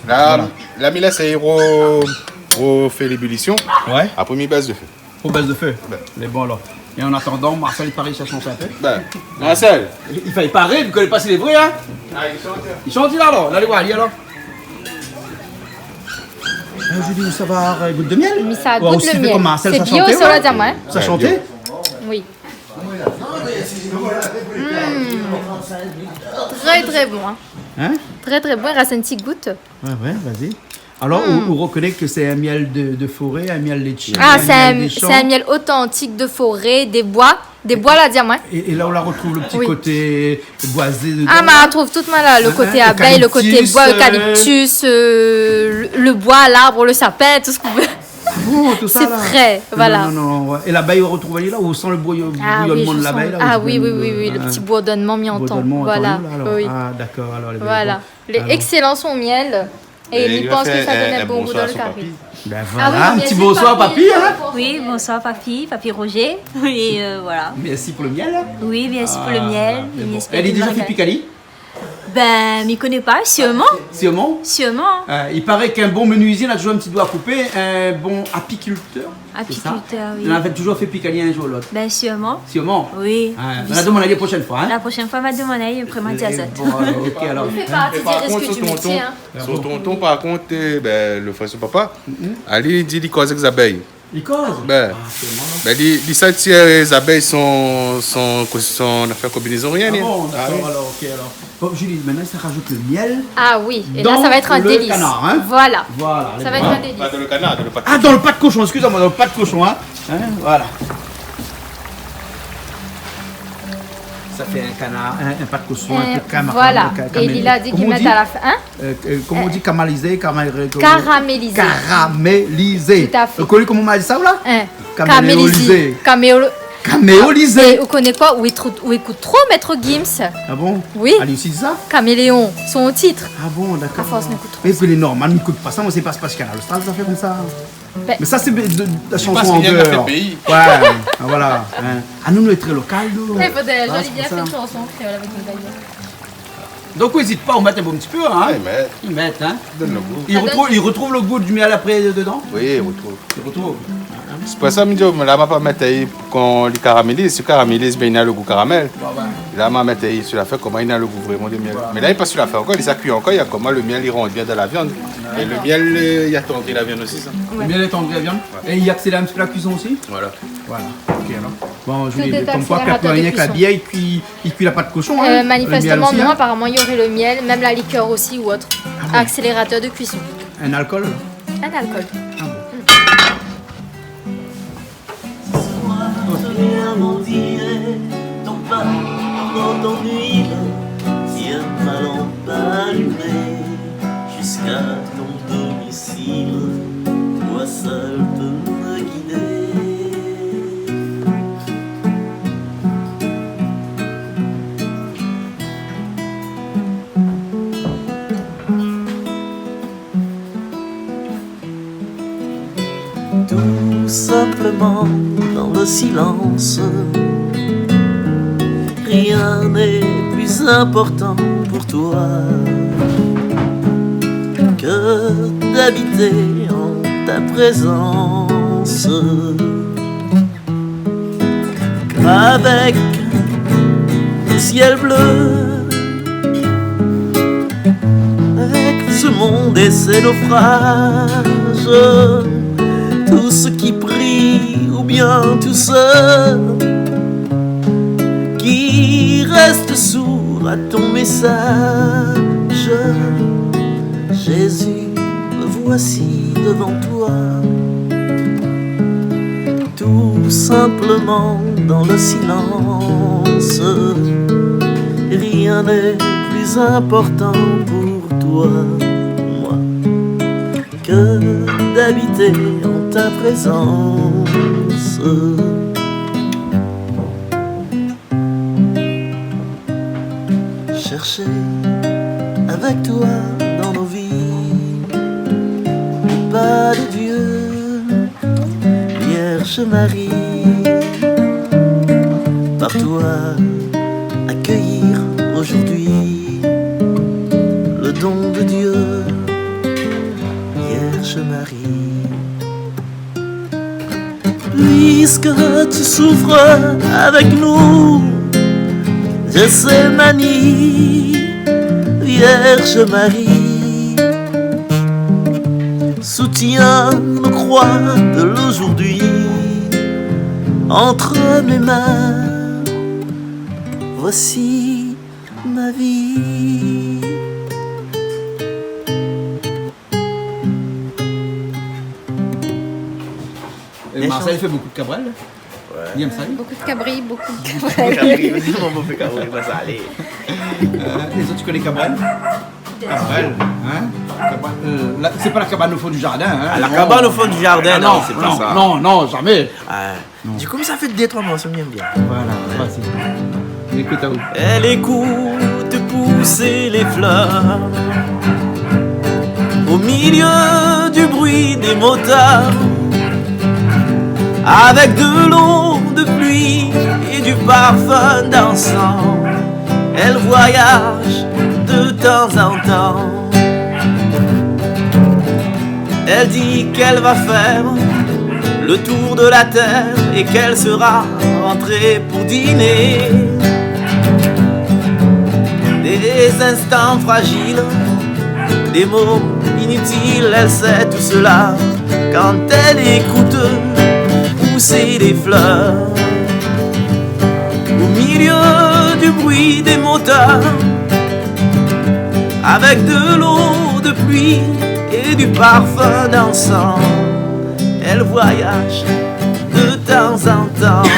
La, voilà, la, mi lès ali ro-, rofé lébulision. Oué. Apré, mi bès de fé. Ou bès de fé. Oué. Mé bon, alor. É an atandan, Marcel, i paré, i shant in pé. Bin, Marcel. I, i fé, i paré, i koné pa si lé vré, in. Ah, i shant. I shant, la, alor. La, alé voir ali, alor. Ah, Julie, sa va, euh, gout de mièl ? Mi sa gout lo mièl. Oué, ou osi, fé konm Marcel, sa shanté, oué. Sé bio, sa, la di amoin, in ? Sa shanté ? Oui. Mm. Très, très bon, hein. Hein ? Très, très bon, i rès in ti gout. Ouais, ouais, vas-y. Alors, on, on reconnaît que c'est un miel de, de forêt, un miel de chine, un miel des champs. Ah, c'est un, c'est un miel authentique de forêt, des bois. Des bois, la di amoin. Et, et là, on la retrouve le petit côté boisé dedans, là. Ah, ma retrouve tout, ma, la, le côté abeille, le côté bois, eucalyptus, euh, le, le bois, l'arbre, le sapin, tout ce qu'on veut. Ah bon, tout ça, là ? C'est frais, voilà. Non, non, non, ouais. Et l'abeille, on retrouve là, on sent le bouillon-, bouillonnement de l'abeille, là, ou bien le, le petit bourdonnement mi-entend. Ah oui, oui, oui, oui, le petit bourdonnement, on entend, là, alors. Voilà, oui. Ah, d'accord, alors, les bons. Voilà. Lé excellent son miel. Et mi pans ke sa i done in bon gou dan le kari. Ah oui, bien sûr, papy. Ben voilà, un petit bonsoir, papy, hein. Oui, bonsoir, papy, papy Roger. Et, euh, voilà. Merci pour le miel, hein. Oui, merci pour le miel. Ah, c'est bon. Une espèce de marigold. Elle est déjà fait pique ali ? Ben, mi koné pa, sûrement. Sûrement ? Sûrement. Euh, il paraît qu'un bon menuisier, il a toujours un petit doigt à couper, un bon apiculteur, c'est ça ? Apiculteur, oui. Il a toujours fait pique ali un jour ou l'autre. Ben, sûrement. Sûrement. Oui. Ah, on va demander la prochaine fois, hein ? La prochaine fois, on va demander, après, on va dire ça. Eh, bon, alors, ok, alors. Il fait partie des risques du métier, hein. Par contre, son tonton, par contre, eh ben, le frère, son papa, ali, li di li koz èk zabèy. Li koz ? Ben, li, li sa tir zabèy son, son, son afèr konbinezon, rien. Ah bon, d'accord, alors, ok, alors. Bon, Julie, maintenant, ça rajoute le miel dans le canard, hein ? Ah oui, et là, ça va être un délice. Voilà. Voilà, ça va être un délice. Pas dans le canard, dans le pâte cochon. Ah, dans le pâte cochon, excusez-moi, dans le pâte cochon, hein ? Hein, voilà. Ça fait un canard, un, un pâte cochon un peu cama-, cama-, caramélisé. Euh, voilà. Et il a dit qu'il met à la fin, hein ? Comment on dit ? Euh, euh, comment on dit, euh, camalisé, cama-, euh, caramélisé. Caramélisé. Tout à fait. Ou koné koman i di sa, ou la ? Hein. Caméolisé. Caméolisé. Caméolo-, caméolisé. Ah, é ou koné koi ? Ou ékout, ou ékout tro Maître Gims. Ah bon ? Oui. Ali osi i di sa ? Caméléon, son titre. Ah bon, d'accord. À force d'écouter trop ça. Mais c'est normal, mi ékout pa sa, moin, sé pa, sé pa Kanal Austral sa i fé konmsa. Ben, mais ça, c'est de, de, la chanson en dehors. C'est parce qu'il vient de notre pays. Ouais, ah, voilà, hein. Ah, nou, nou lé très local, nou. Ouais, faudrait, j'aurais bien fait une chanson créole avec nous, d'ailleurs. Donk, ou ézit pa, ou mèt in bon ti pé, hein. Oui, mé i mèt, hein. Donn le gou. I retrouv, i retrouv le gou du miel apré dedan. Oui, i retrouv. I retrouv. Sé pou sa mi di, la ma pa mèt ali, kan li karaméliz, si karaméliz, bin, li na lo gou karamèl. Oué, oué. La ma mèt ali si la fin, koman li na lo gou vréman de mièl. Oué. Mé la li lé pa si la fin ankor, li sa kui ankor, li gard koman lo mièl i rant bien dan la viann. Oué. É lo mièl, euh, li atandri la viann osi, sa. Oué. Lo mièl i atandri la viann. Oué. É li aksélèr in ti pé la kuison osi. Voilà. Voilà. OK, alor. Bon, mi vé dir, konm koi, kan i fé rienk la bièr, i kui, i kui la pat koshon, hein, lo mièl osi, hein. Tout détèrminatèr sélérateur de croissance. Euh, manifestement, non, apparemment, il y aurait le miel, même la liqueur aussi ou autre. Ah bon. Accélérateur de cuisson. In alkol, alor ? In alkol. Ah bon. Ce soir, je viens maudire ton pain dans ton huile. Tiens ma lampe allumée jusqu'à ton domicile. Toi seul peux me guider. Tout simplement dans le silence, rien n'est plus important pour toi que d'habiter en ta présence. Avec le ciel bleu, avec ce monde et ses naufrages, tout ce qui prie ou bien tout ce qui reste sourd à ton message. Jésus, me voici devant toi. Tout simplement dans le silence, rien n'est plus important pour toi, moi, que d'habiter en ta présence. Chercher avec toi dans nos vies le pas de Dieu, Vierge Marie, par toi accueillir aujourd'hui le don de Dieu, Vierge Marie. Puisque tu souffres avec nous, Gethsemane, Vierge Marie, soutiens nos croix de l'aujourd'hui. Entre mes mains, voici ma vie. É Marseille i fé bonpé de kabrèl. Oué. Li èm sa, li. Bonpé de kabri, bonpé de kabrèl. Kabri, sé mon bonpé kabri, pa sa, alé. Euh, lézot, ou koné kabrèl ? Bien sûr. Kabrèl, hein ? Kabrèl, euh, la, sé pa la cabane au fond du jardin, hein ? Ah, la cabane au fond du jardin, non, non, sé pa sa. Non, non, non, zamé. Ah. Non. Du coup, sa fé dé troi morso mi èm bien. Voilà, vas-y. Ékout aou. Elle écoute pousser les fleurs au milieu du bruit des motards, avec de l'eau de pluie et du parfum d'encens. Elle voyage de temps en temps. Elle dit qu'elle va faire le tour de la terre et qu'elle sera rentrée pour dîner. Des instants fragiles, des mots inutiles, elle sait tout cela quand elle écoute pousser des fleurs au milieu du bruit des motards. Avec de l'eau de pluie et du parfum d'encens, elle voyage de temps en temps.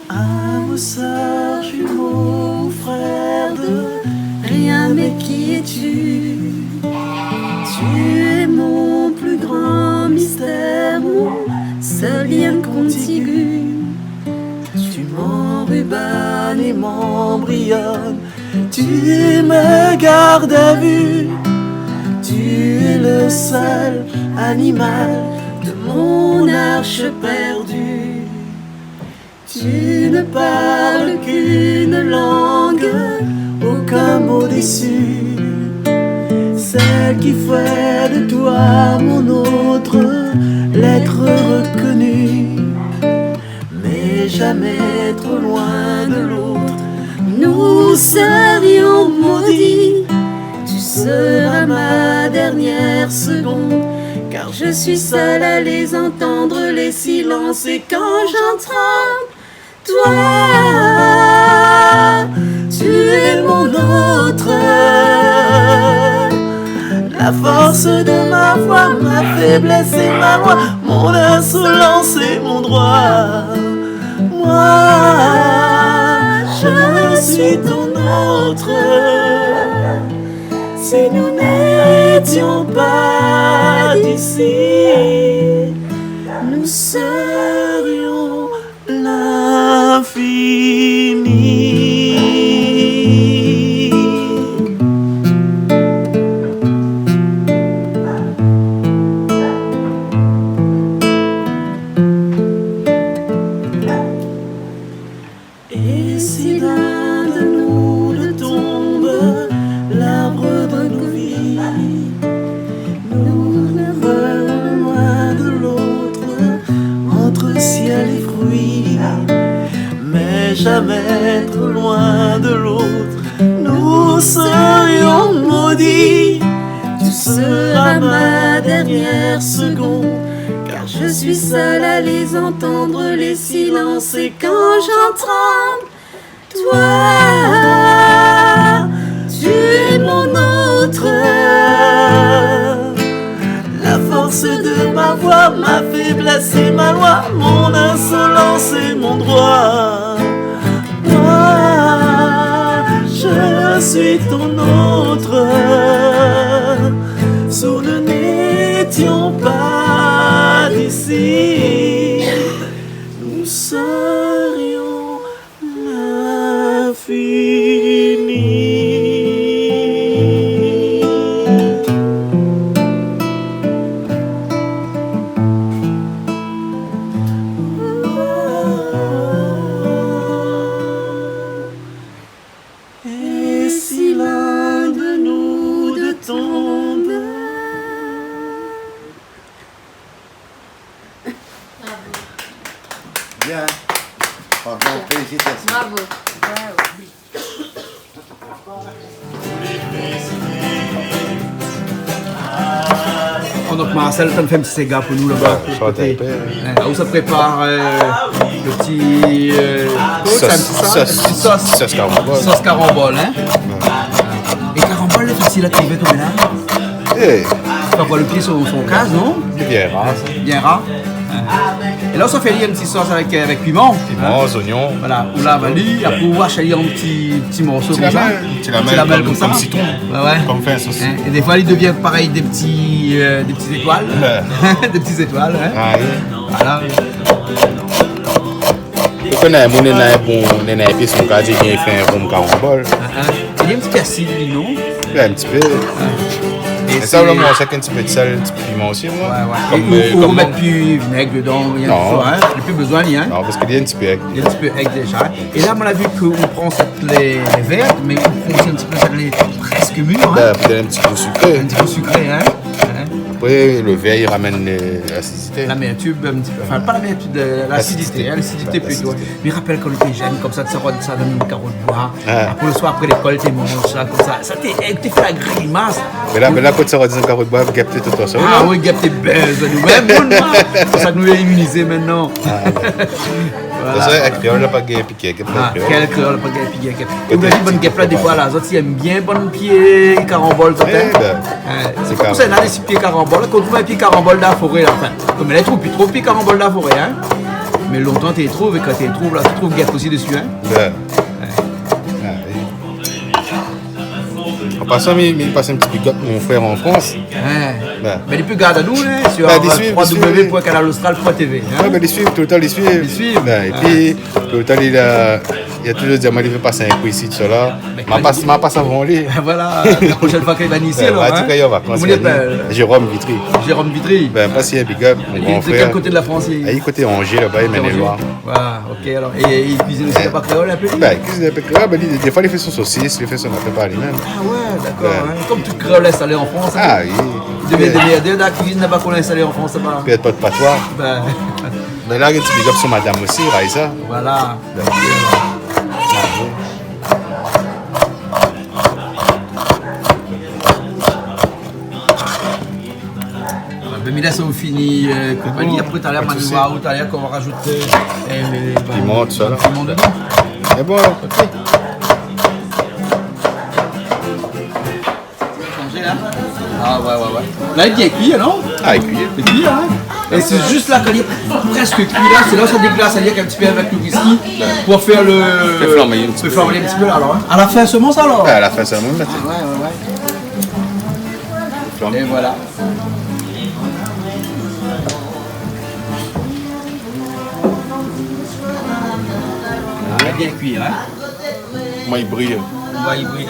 Ah, mon sœur jumeau, frère de rien, mais qui es-tu ? Tu es mon plus grand mystère, mon seul lien contigu. Tu m'enrubannes et m'embryonnes, tu me gardes à vue, Tu es le seul animal de mon arche perdue. Tu ne parles qu'une langue, aucun mot déçu. Celle qui fait de toi mon autre, l'être reconnu. Mais jamais trop loin de l'autre, nous serions maudits. Tu seras ma dernière seconde, car je suis seule à les entendre, les silences. Et quand j'entends toi, tu es mon autre. La force de ma voix, ma faiblesse et ma loi, mon insolence et mon droit. Moi, je suis ton autre. Si nous n'étions pas d'ici, nous serions l'infini. Et si l'un de nous deux tombe, l'arbre de nos vies nous relie loin de l'autre, entre ciel et fruit, mais jamais trop loin de l'autre, nous serions maudits. Tu seras ma dernière seconde, car je suis seule à les entendre, les silences. Et quand j'entends toi, tu es mon autre. La force de ma voix, ma faiblesse et ma loi, mon insolence et mon droit. Moi, je suis ton autre. Si nous n'étions pas d'ici, nous serions l'infini. Et si l'un de nous deux tombe ? Bien. Bravo, félicitations. Bravo. Bon, donk Marcel, ou la fé in ti séga pou nou laba, de lot koté. Ousa i prépar, euh, lo ti, euh, sos, sos karanbol. Sos karanbol, hein. É karanbol lé fasil a trouvé, koméla ? Fo avoir lo pié su son kaz, non ? Bien rar. Bien rar. É la, ou sa fé in ti sos avèk, euh, avèk piman. Piman, zoignon. Voilà, ou lav ali, apré ou ash ali an ti, ti morso konmsa. Ti lamèl, konm sitron. Ouais, ouais. Konm fé in sos. É défoi li devien parèy dé ti, euh, dé ti zétoil. Ouais. Dé ti zétoil, hein. Ah oui. Voilà. Ou koné, moun néna in bon, néna in pié su son kaz, li vien fé in rom karanbol. Ah, ah. Néna in ti pèrsi, non ? Ouais, in ti pé. Ah. É sa, sé vréman, sa, in ti pé d'sèl, in ti pé piman osi, moin. Ouais, ouais. Konm, euh, ou, ou mèt pi vinèg dedan, rien du tout, hein ? Non. Li na pi bezoin, hein ? Non, parske li lé in ti pé èg. Li lé in ti pé èg déza. É la, moin la vi ke ou pran sat lé, lé vèr, mé ou pran osi in ti pé sat lé prèsk mir, hein ? Bin, pétèt in ti gou sikré. In ti gou sikré, hein ? Hein ? Apré, lo vèr, li ramèn, euh, la Lamèrtim in ti pé. Anfin, pa lamèrtim, de lasidité, hein, lasidité plito. Lasidité. Mi rapèl kan nou té jenn, konmsa, té sa rod sa dann karo d'boi. Ah. Apré, lo soir, apré lékol, té manz sa, konmsa. Sa té, eh, té fé la grimas. Mé la, mé la, kan té sa rod dann karo d'boi, gèp té tout ansanm, non ? Ah oui, gèp té bèz, nou mèm, nou, non ? Sé sa ke nou lé iminizé mintnan. Ah, ouais. Voilà. Sé vré, èk kréol la pa gingn piké gèp. Ah, kréol. Kèl kréol la pa gingn piké gèp ? Ou la vi bann gèp la, défoi la, zot i èm bien bann pié karanbol, zot, hein ? Eh bin, euh, sé pa konmsa, néna dé pié karanbol. Kan ou trouv in pié karanbol dan la foré, la, anfin, koméla i trouv pi tro pié karanbol dan la foré, hein. Mé lontan té trouv, é kan té trouv la, té trouv gèp osi dési, hein. Ouais. Ah oui. An pasan, mi, mi pas in ti big up mon frèr an Frans. Hein. Ouais. Mé li pé gard anou, hein, sur, euh, li suiv, li suiv. trois W point canal austral point T V, hein. Ouais, mé li suiv, toultan li suiv. Li suiv. Ouais, épi toultan li la Li la toujour di amoin li vé pas in kou isi, tousala. Mé ma pas, ma pas avan li. Voilà, la proshèn foi ke li va vni isi, alor, hein. Bin, ou va di ke li lé an vakans, Jérôme Vitry. Jérôme Vitry. Bin, pas in big up, mon gran frèr. Li lé de kèl koté de la Frans, li ? Ah, li lé koté Angers, laba, li lé Maine-et-Loire. Angers. Ah, ok, alor. É, é li kuizine osi, li parl pa kréol in pé ? Bin, li kuizine in pé kréol, mé li, défoi, li fé son sosis, li fé son afèr par li mèm. Ah ouais, dakor, hein. Kom tout kréol instalé an Frans, hein. Ah oui. Li devé démèrdé, la kuizine laba, kan ou lé instalé an Frans, laba. Pèrd pa de patoi. Bin. Mé la, in ti big up son madam osi, Raïsa. Voilà. Bin, mi lès aou fini, euh, konpani. Bon, apré, talèr, pa de sousi. Talèr, kan ou va rajout, euh, le piman, tousala. Piman dedan. Sé bon, alor. Ok. Shanjé, hein ? Ah ouais, ouais, ouais. La, li lé bien kui, non ? Ah, li lé kui. Li lé kui, hein ? É sé zis la, kan li lé prèsk kui, la, sé la ou sa déglas ali in ti pé avèk le whisky pou fé le... Fé flanbé in ti pé. Fé flanbé in ti pé, la, alor, hein ? A la fin solman, sa, alor ? Ouais, a la fin solman, mèt. Ah ouais, ouais, ouais. Flanbé. É voilà. Ah, bien kui, hein ? Moin, li bril. Moin, li bril.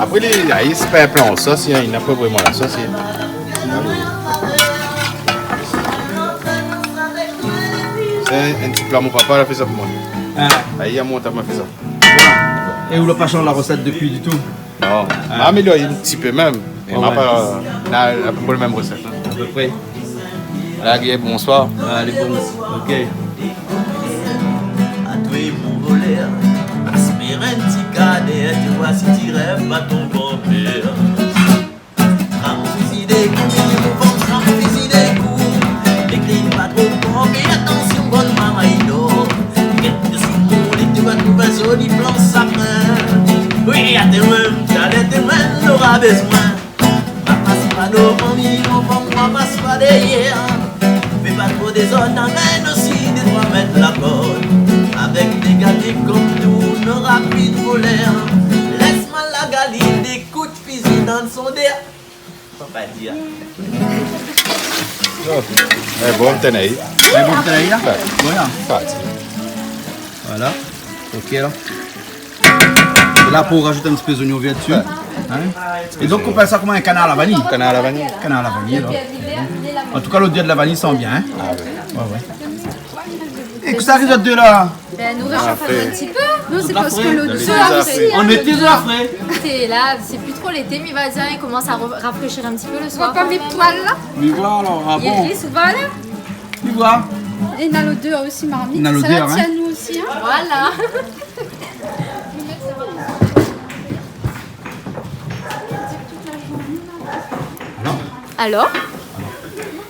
Apré, li, li, sé pa in pla an sos, hein, li na pa vréman la sos, hein. Sé in ti pla mon papa la fé sa pou moin. Ah. Li la mont amoin fé sa. É ou la pa shanj la rosèt dopi ditou ? Non, ma amélior in ti pé mèm. Mé ma pa, na, na pa le mèm rosèt, hein. A pé pré. Alé, Guy, bonsoir. Alé, bon. Ok. Atoué mon volèr, aspirine ti kadèr, tu vois si tu rêves pas ton grand-père. Tram fizi de kou, mon fanm, tram fizi de kou. Ékri pa tro for, fé atansion, bann marmay nor. Gèt désou mon lit, tu vas trouver un joli plan sapin. Oui, atann, talèr, demin, nora bezoin. Ma pas pa dovan, mon fanm, ma pas pa dèrièr. Fé pa tro dézord, amenn osi dé troi mèt la kord. Avèk dé gadé kom nou, nora pi de volèr. Lès ma la gali, dé kout fizi dan son dèr. Fo pa dir. Oh. É, bon, tènèy. É, bon, tènèy, la ? Ouais. Voilà. Sa, sé... Voilà. Ok, alor. É la, pou rajout in ti pé zoignon vèr dsi. Ouais. Hein ? É donk, ou apèl sa koman, in kanar la vaniy ? Kanar la vaniy. Kanar la vaniy, alor. An tou ka, lodèr de la vaniy i san bien, hein ? Ah ouais. Ouais, ouais. É kosa i ariv zot dé la ? Bin, nou réshofé in ti pé. Non, sé parske lodèr, on est déjà frais. Sé la, sé pi tro lété, mé va dir, i komans a ra-, rafréshir in ti pé le soir. Ou voi pa mé poil la ? Mi voi alor, ah bon ? Li glis, ou voi la ? Mi voi. É na lodèr osi, marmit. Na lodèr, hein. Sa va, tiens, nou osi, hein. Voilà. Alor ?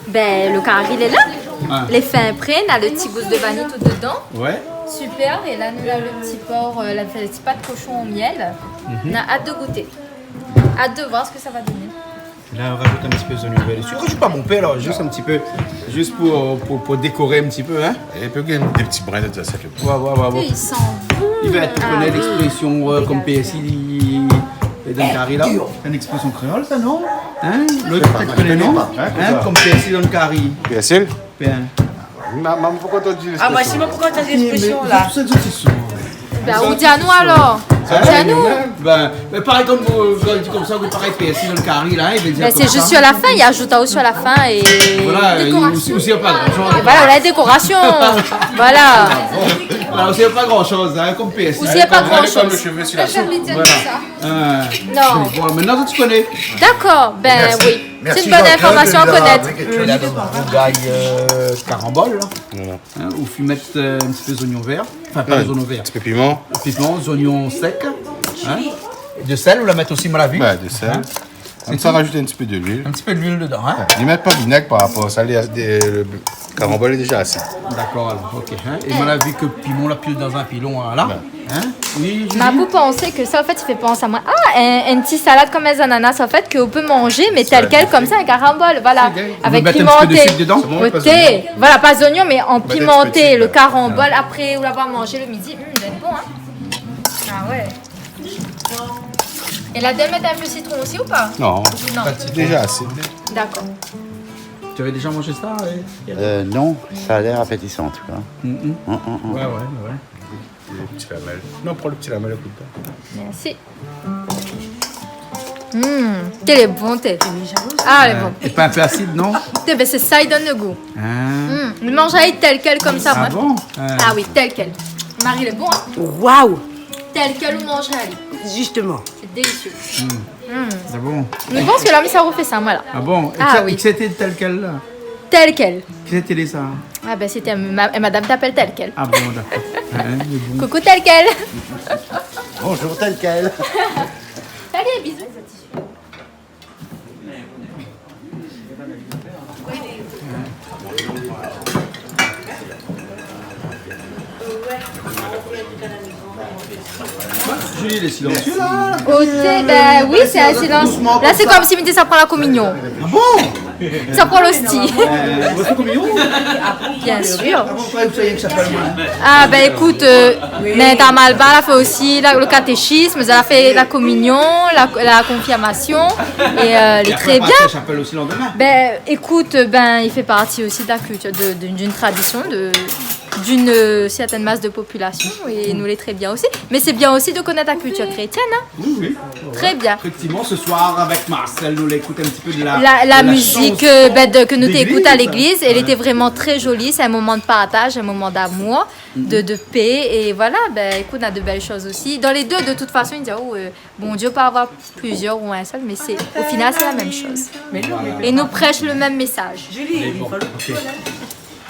Bin, le kari lé la. Ah. Lé fin pré, na le ti gous de vaniy tout dedan. Ouais. Super. É la, nou na le ti por, euh, la, le ti pat koshon o mièl. Mhm. Nou na at de gouté. At de voir sak sa va doné. La, ou rajout in ti pé zoignon vèr dsi. Ou rajout pa bonpé, la, zis in ti pé. Zis pou, pou, pou dékoré in ti pé, hein. É pi, dé ti brin de sa, sa fé Ouais, ouais, ouais, ouais. I san bon. Li va èt, ou koné lèksprésion, euh, kom pèrsi, li, li, dan kari la. Sé in èksprésion kréol, sa, non ? Hein ? Lot, pétèt koné, non ? Hein, kom pèrsi dan kari. Pèrsi ? Bin. Ma, ma, poukoi ou di... Ah, moin osi, moin, poukoi ou di lèksprésion la ? Bin, ou di anou alor. Di anou. Bin, Mé par égzanp, kan, kan i di konmsa, ou parèy pèrsi dan le kari la, i vé dir... Mé sé zis sur la fin, i azout aou sur la fin é... Voilà, dékorasion. Osi, osi, na pa gran shoz. É voilà, la dékorasion. Voilà. Voilà, osi, na pa gran shoz, hein, kom pèrsi. Osi, na pa gran shoz. Kom le shové sur la soup. Voilà. Euh, non. Bon, mintnan ou koné. Dakor, bin oui. Merci. Merci, Jean-Claude, de nous avoir appris quelque chose. Sé in bone informasion a konèt. Mm. Rougay, euh, karanbol, la. Voilà. Hein, ou fé mèt, euh, in ti pé zoignon vèr. Anfin, pa zoignon vèr. Ouais, in ti pé piman. Piman, zoignon sèk. Hein ? É de sèl, ou la mèt osi, mon avi. Ouais, de sèl. Hein ? Konmsa, rajout in ti pé de luil. In ti pé de luil dedan, hein ? Ouais. Li mèt pa vinèg par rapor a sa, lé, lé, le karanbol lé déza asid. Dakor, alor, ok, hein. É mon avi ke piman, ou la pil dan in pilon, la. Ouais. Hein ? Oui, Julie ? Ma pou pansé ke sa, an fèt, i fé pans amoin, ah, in, in ti salad kom in zanana, an fèt, ke ou pé manzé, mé tèl kèl, konmsa, in karanbol, voilà. Avèk pimanté. Ou pé mèt in ti pé de sik dedan ? Voilà, pa zoignon, mé an pimanté, le karanbol, apré, ou la va manzé le midi, hum, lé bon, hein. Ah ouais. É la, i mèt in pé sitron osi ou pa ? Non. Non. Déza asid. Dakor. Tu avais déjà mangé ça, euh, hier ? Euh, non, ça a l'air appétissant, en tout cas. Mm, mm. Mm, mm, mm. Ouais, ouais, ouais. Le petit lamelle. Non, prends le petit lamelle, écoute. Merci. Mm, té lé bon, té. Ah, lé bon. Euh, et pas un peu acide, non ? Té, ben, sé sa i donn le gou. Ah. Mm, mi manz ali tèl kèl konmsa, moin. Ah bon ? Euh. Ah oui, tèl kèl. Mari, lé bon, hein ? Waouh ! Tèl kèl ou manz ali. Justement. C'est délicieux. Mm. Mm. Ah bon ? Mi pans ke la mi sa refé sa, moin, la. Ah bon ? Et ah que, oui. Et que c'était tel quel, là ? Tel quel. Qui c'était, ça ? Ah ben, c'était ma, madame t'appelle tel quel. Ah bon, d'accord. Hein, mais bon. Coucou tel quel. Bonjour tel quel. Allez, bisous. Julie, lé silencieux, là. Oté, ben oui, sé in silans. Doucement, konmsa. La, sé konm si mi té sa pran la kominyon. Ah bon ? Sa pran losti. Euh, ou fé kominyon ? Bien sûr. Ah bon, pourquoi vous savez que ça fait le mal ? Ah, ben, écoute, euh, oui. Mèt Amalba, la fé osi la, le catéchisme, la fé la kominyon, la, la konfirmasion, é, euh, lé tré bien. Et après, on passe à la chapelle aussi le lendemain. Ben, écoute, ben, il fait partie aussi de la culture, de, de, d'une tradition, de, d'une, euh, certaine masse de population, é nou lé tré bien osi. Mé sé bien osi de konèt la kiltir krétièn, hein. Oui, oui. Tré bien. Effectivement, ce soir, avec Marcel, nou ékout in ti pé de la, la, la mizik, euh, ben, de, ke nou té ékout a légliz, é lété vréman tré zoli. Sé in moman de partaz, in moman d'amour, de, de pé, é voilà, ben, ékout, nou na de bèl shoz osi. Dan lé dé, de tout fason, i di, oh, euh, Bondié, ou pé avoir plizièr ou in sèl, mé sé, o final, sé la mèm shoz. É nou prèsh le mèm mésaz. Julie, mé bon, OK.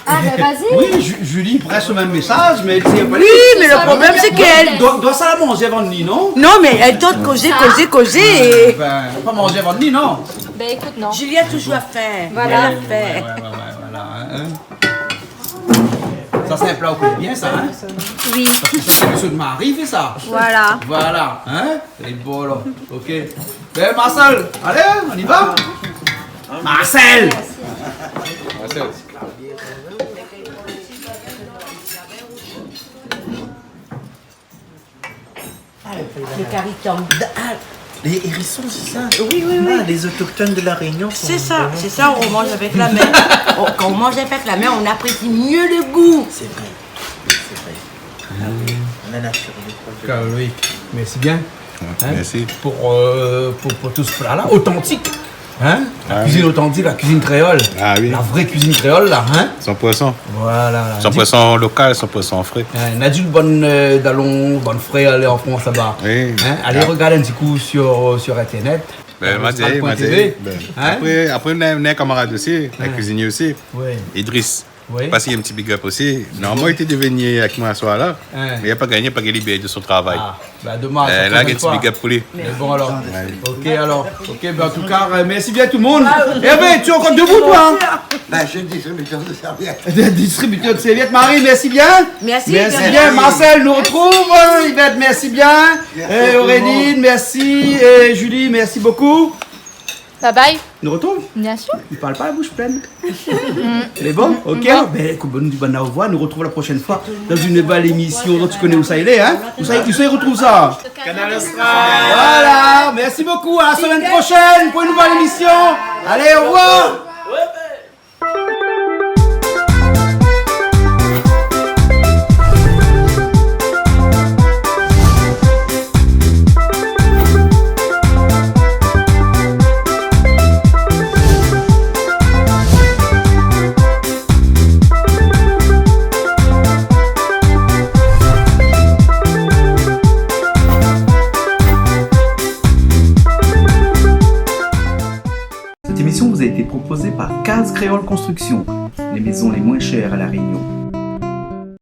Ah, ben, vas-y. Oui, Ju-, Julie prèsh le mèm mésaz, mé èl i di pa. Oui, mé le problèm, sé ke èl doi, doi sa la manzé avan li, non ? Non, mé èl i tann kozé, kozé, kozé, é... Ah ben, pa manzé avan li, non ? Ben, ékout, non. Julie la touzour fin. Voilà. Ouais, ouais, ouais, ouais, voilà, hein, hein. Sa, sé in pla ou koné bien, sa, hein ? Oui. Parske sa, sé mésyé Mari i fé sa. Voilà. Voilà, hein ? Lé bon, la. OK. Ben, Marcel, alé, on y va. Marcel. Marcel. Ah, le kari tann. Ah, les hérissons, c'est ça ? Oui, oui, oui. Ah, les autochtones de La Réunion sont... C'est ça, c'est ça, on mange avec la main. On, quand on mange avec la main, on apprécie mieux le goût. C'est vrai, c'est vrai. Ah oui, on a naturellement. Car Loïc, merci bien. Hein, merci. Pour, euh, pour, pour tout ce plat-là, authentique. Hein ? La cuisine authentique, la cuisine créole. Ah oui. La vraie cuisine créole, là, hein ? Cent pour cent. Voilà, là. Cent pour cent local, cent pour cent frais. Hein, na di bann, euh, dalon, bann frèr, alé an Frans laba. Oui. Hein ? Alé rogard in ti kou sur, sur Internet. Ben, euh, ma di, Austral point T V. Ben, hein ? Apré, apré, nou na, nou na in kamarad osi, in kuizinié osi. Oui. Idriss. Oui. Pas in ti big up osi. Normalman, li té devé vni avèk moin aswar la, mé li la pa gingné, pa gingné libéré de son travay. Ah, ben, domaz, la, in ti big up pou li. Mé bon, alor. Ouais. OK, alor. OK, ben, an tou ka, euh, mèrsi bien tout le monde. Hervé, tu es encore debout, toi, hein ? Ben, je suis distributeur de serviettes. Distributeur de serviettes. Marie, merci bien. Merci bien. Marcel, nou retrouv, euh, Yvette, merci bien. Merci tout le monde. Aurélie, merci. Et Julie, merci beaucoup. Bye bye. Nou retrouv ? Bien sûr. I parl pa la boush plèn. Lé bon ? OK. Ben, ékout, nou di bann orevoir. Nou retrouv la proshèn foi dan in nouvèl émisyon. Donk, ou koné ousa i lé, hein ? Ousa, ousa i retrouv sa ? Kanal Austral. Voilà. Merci beaucoup. À la semaine prochaine pour une nouvelle émission. Allez, au revoir. Cette émission vous a été proposée par Case Créole Construction, les maisons les moins chères à La Réunion.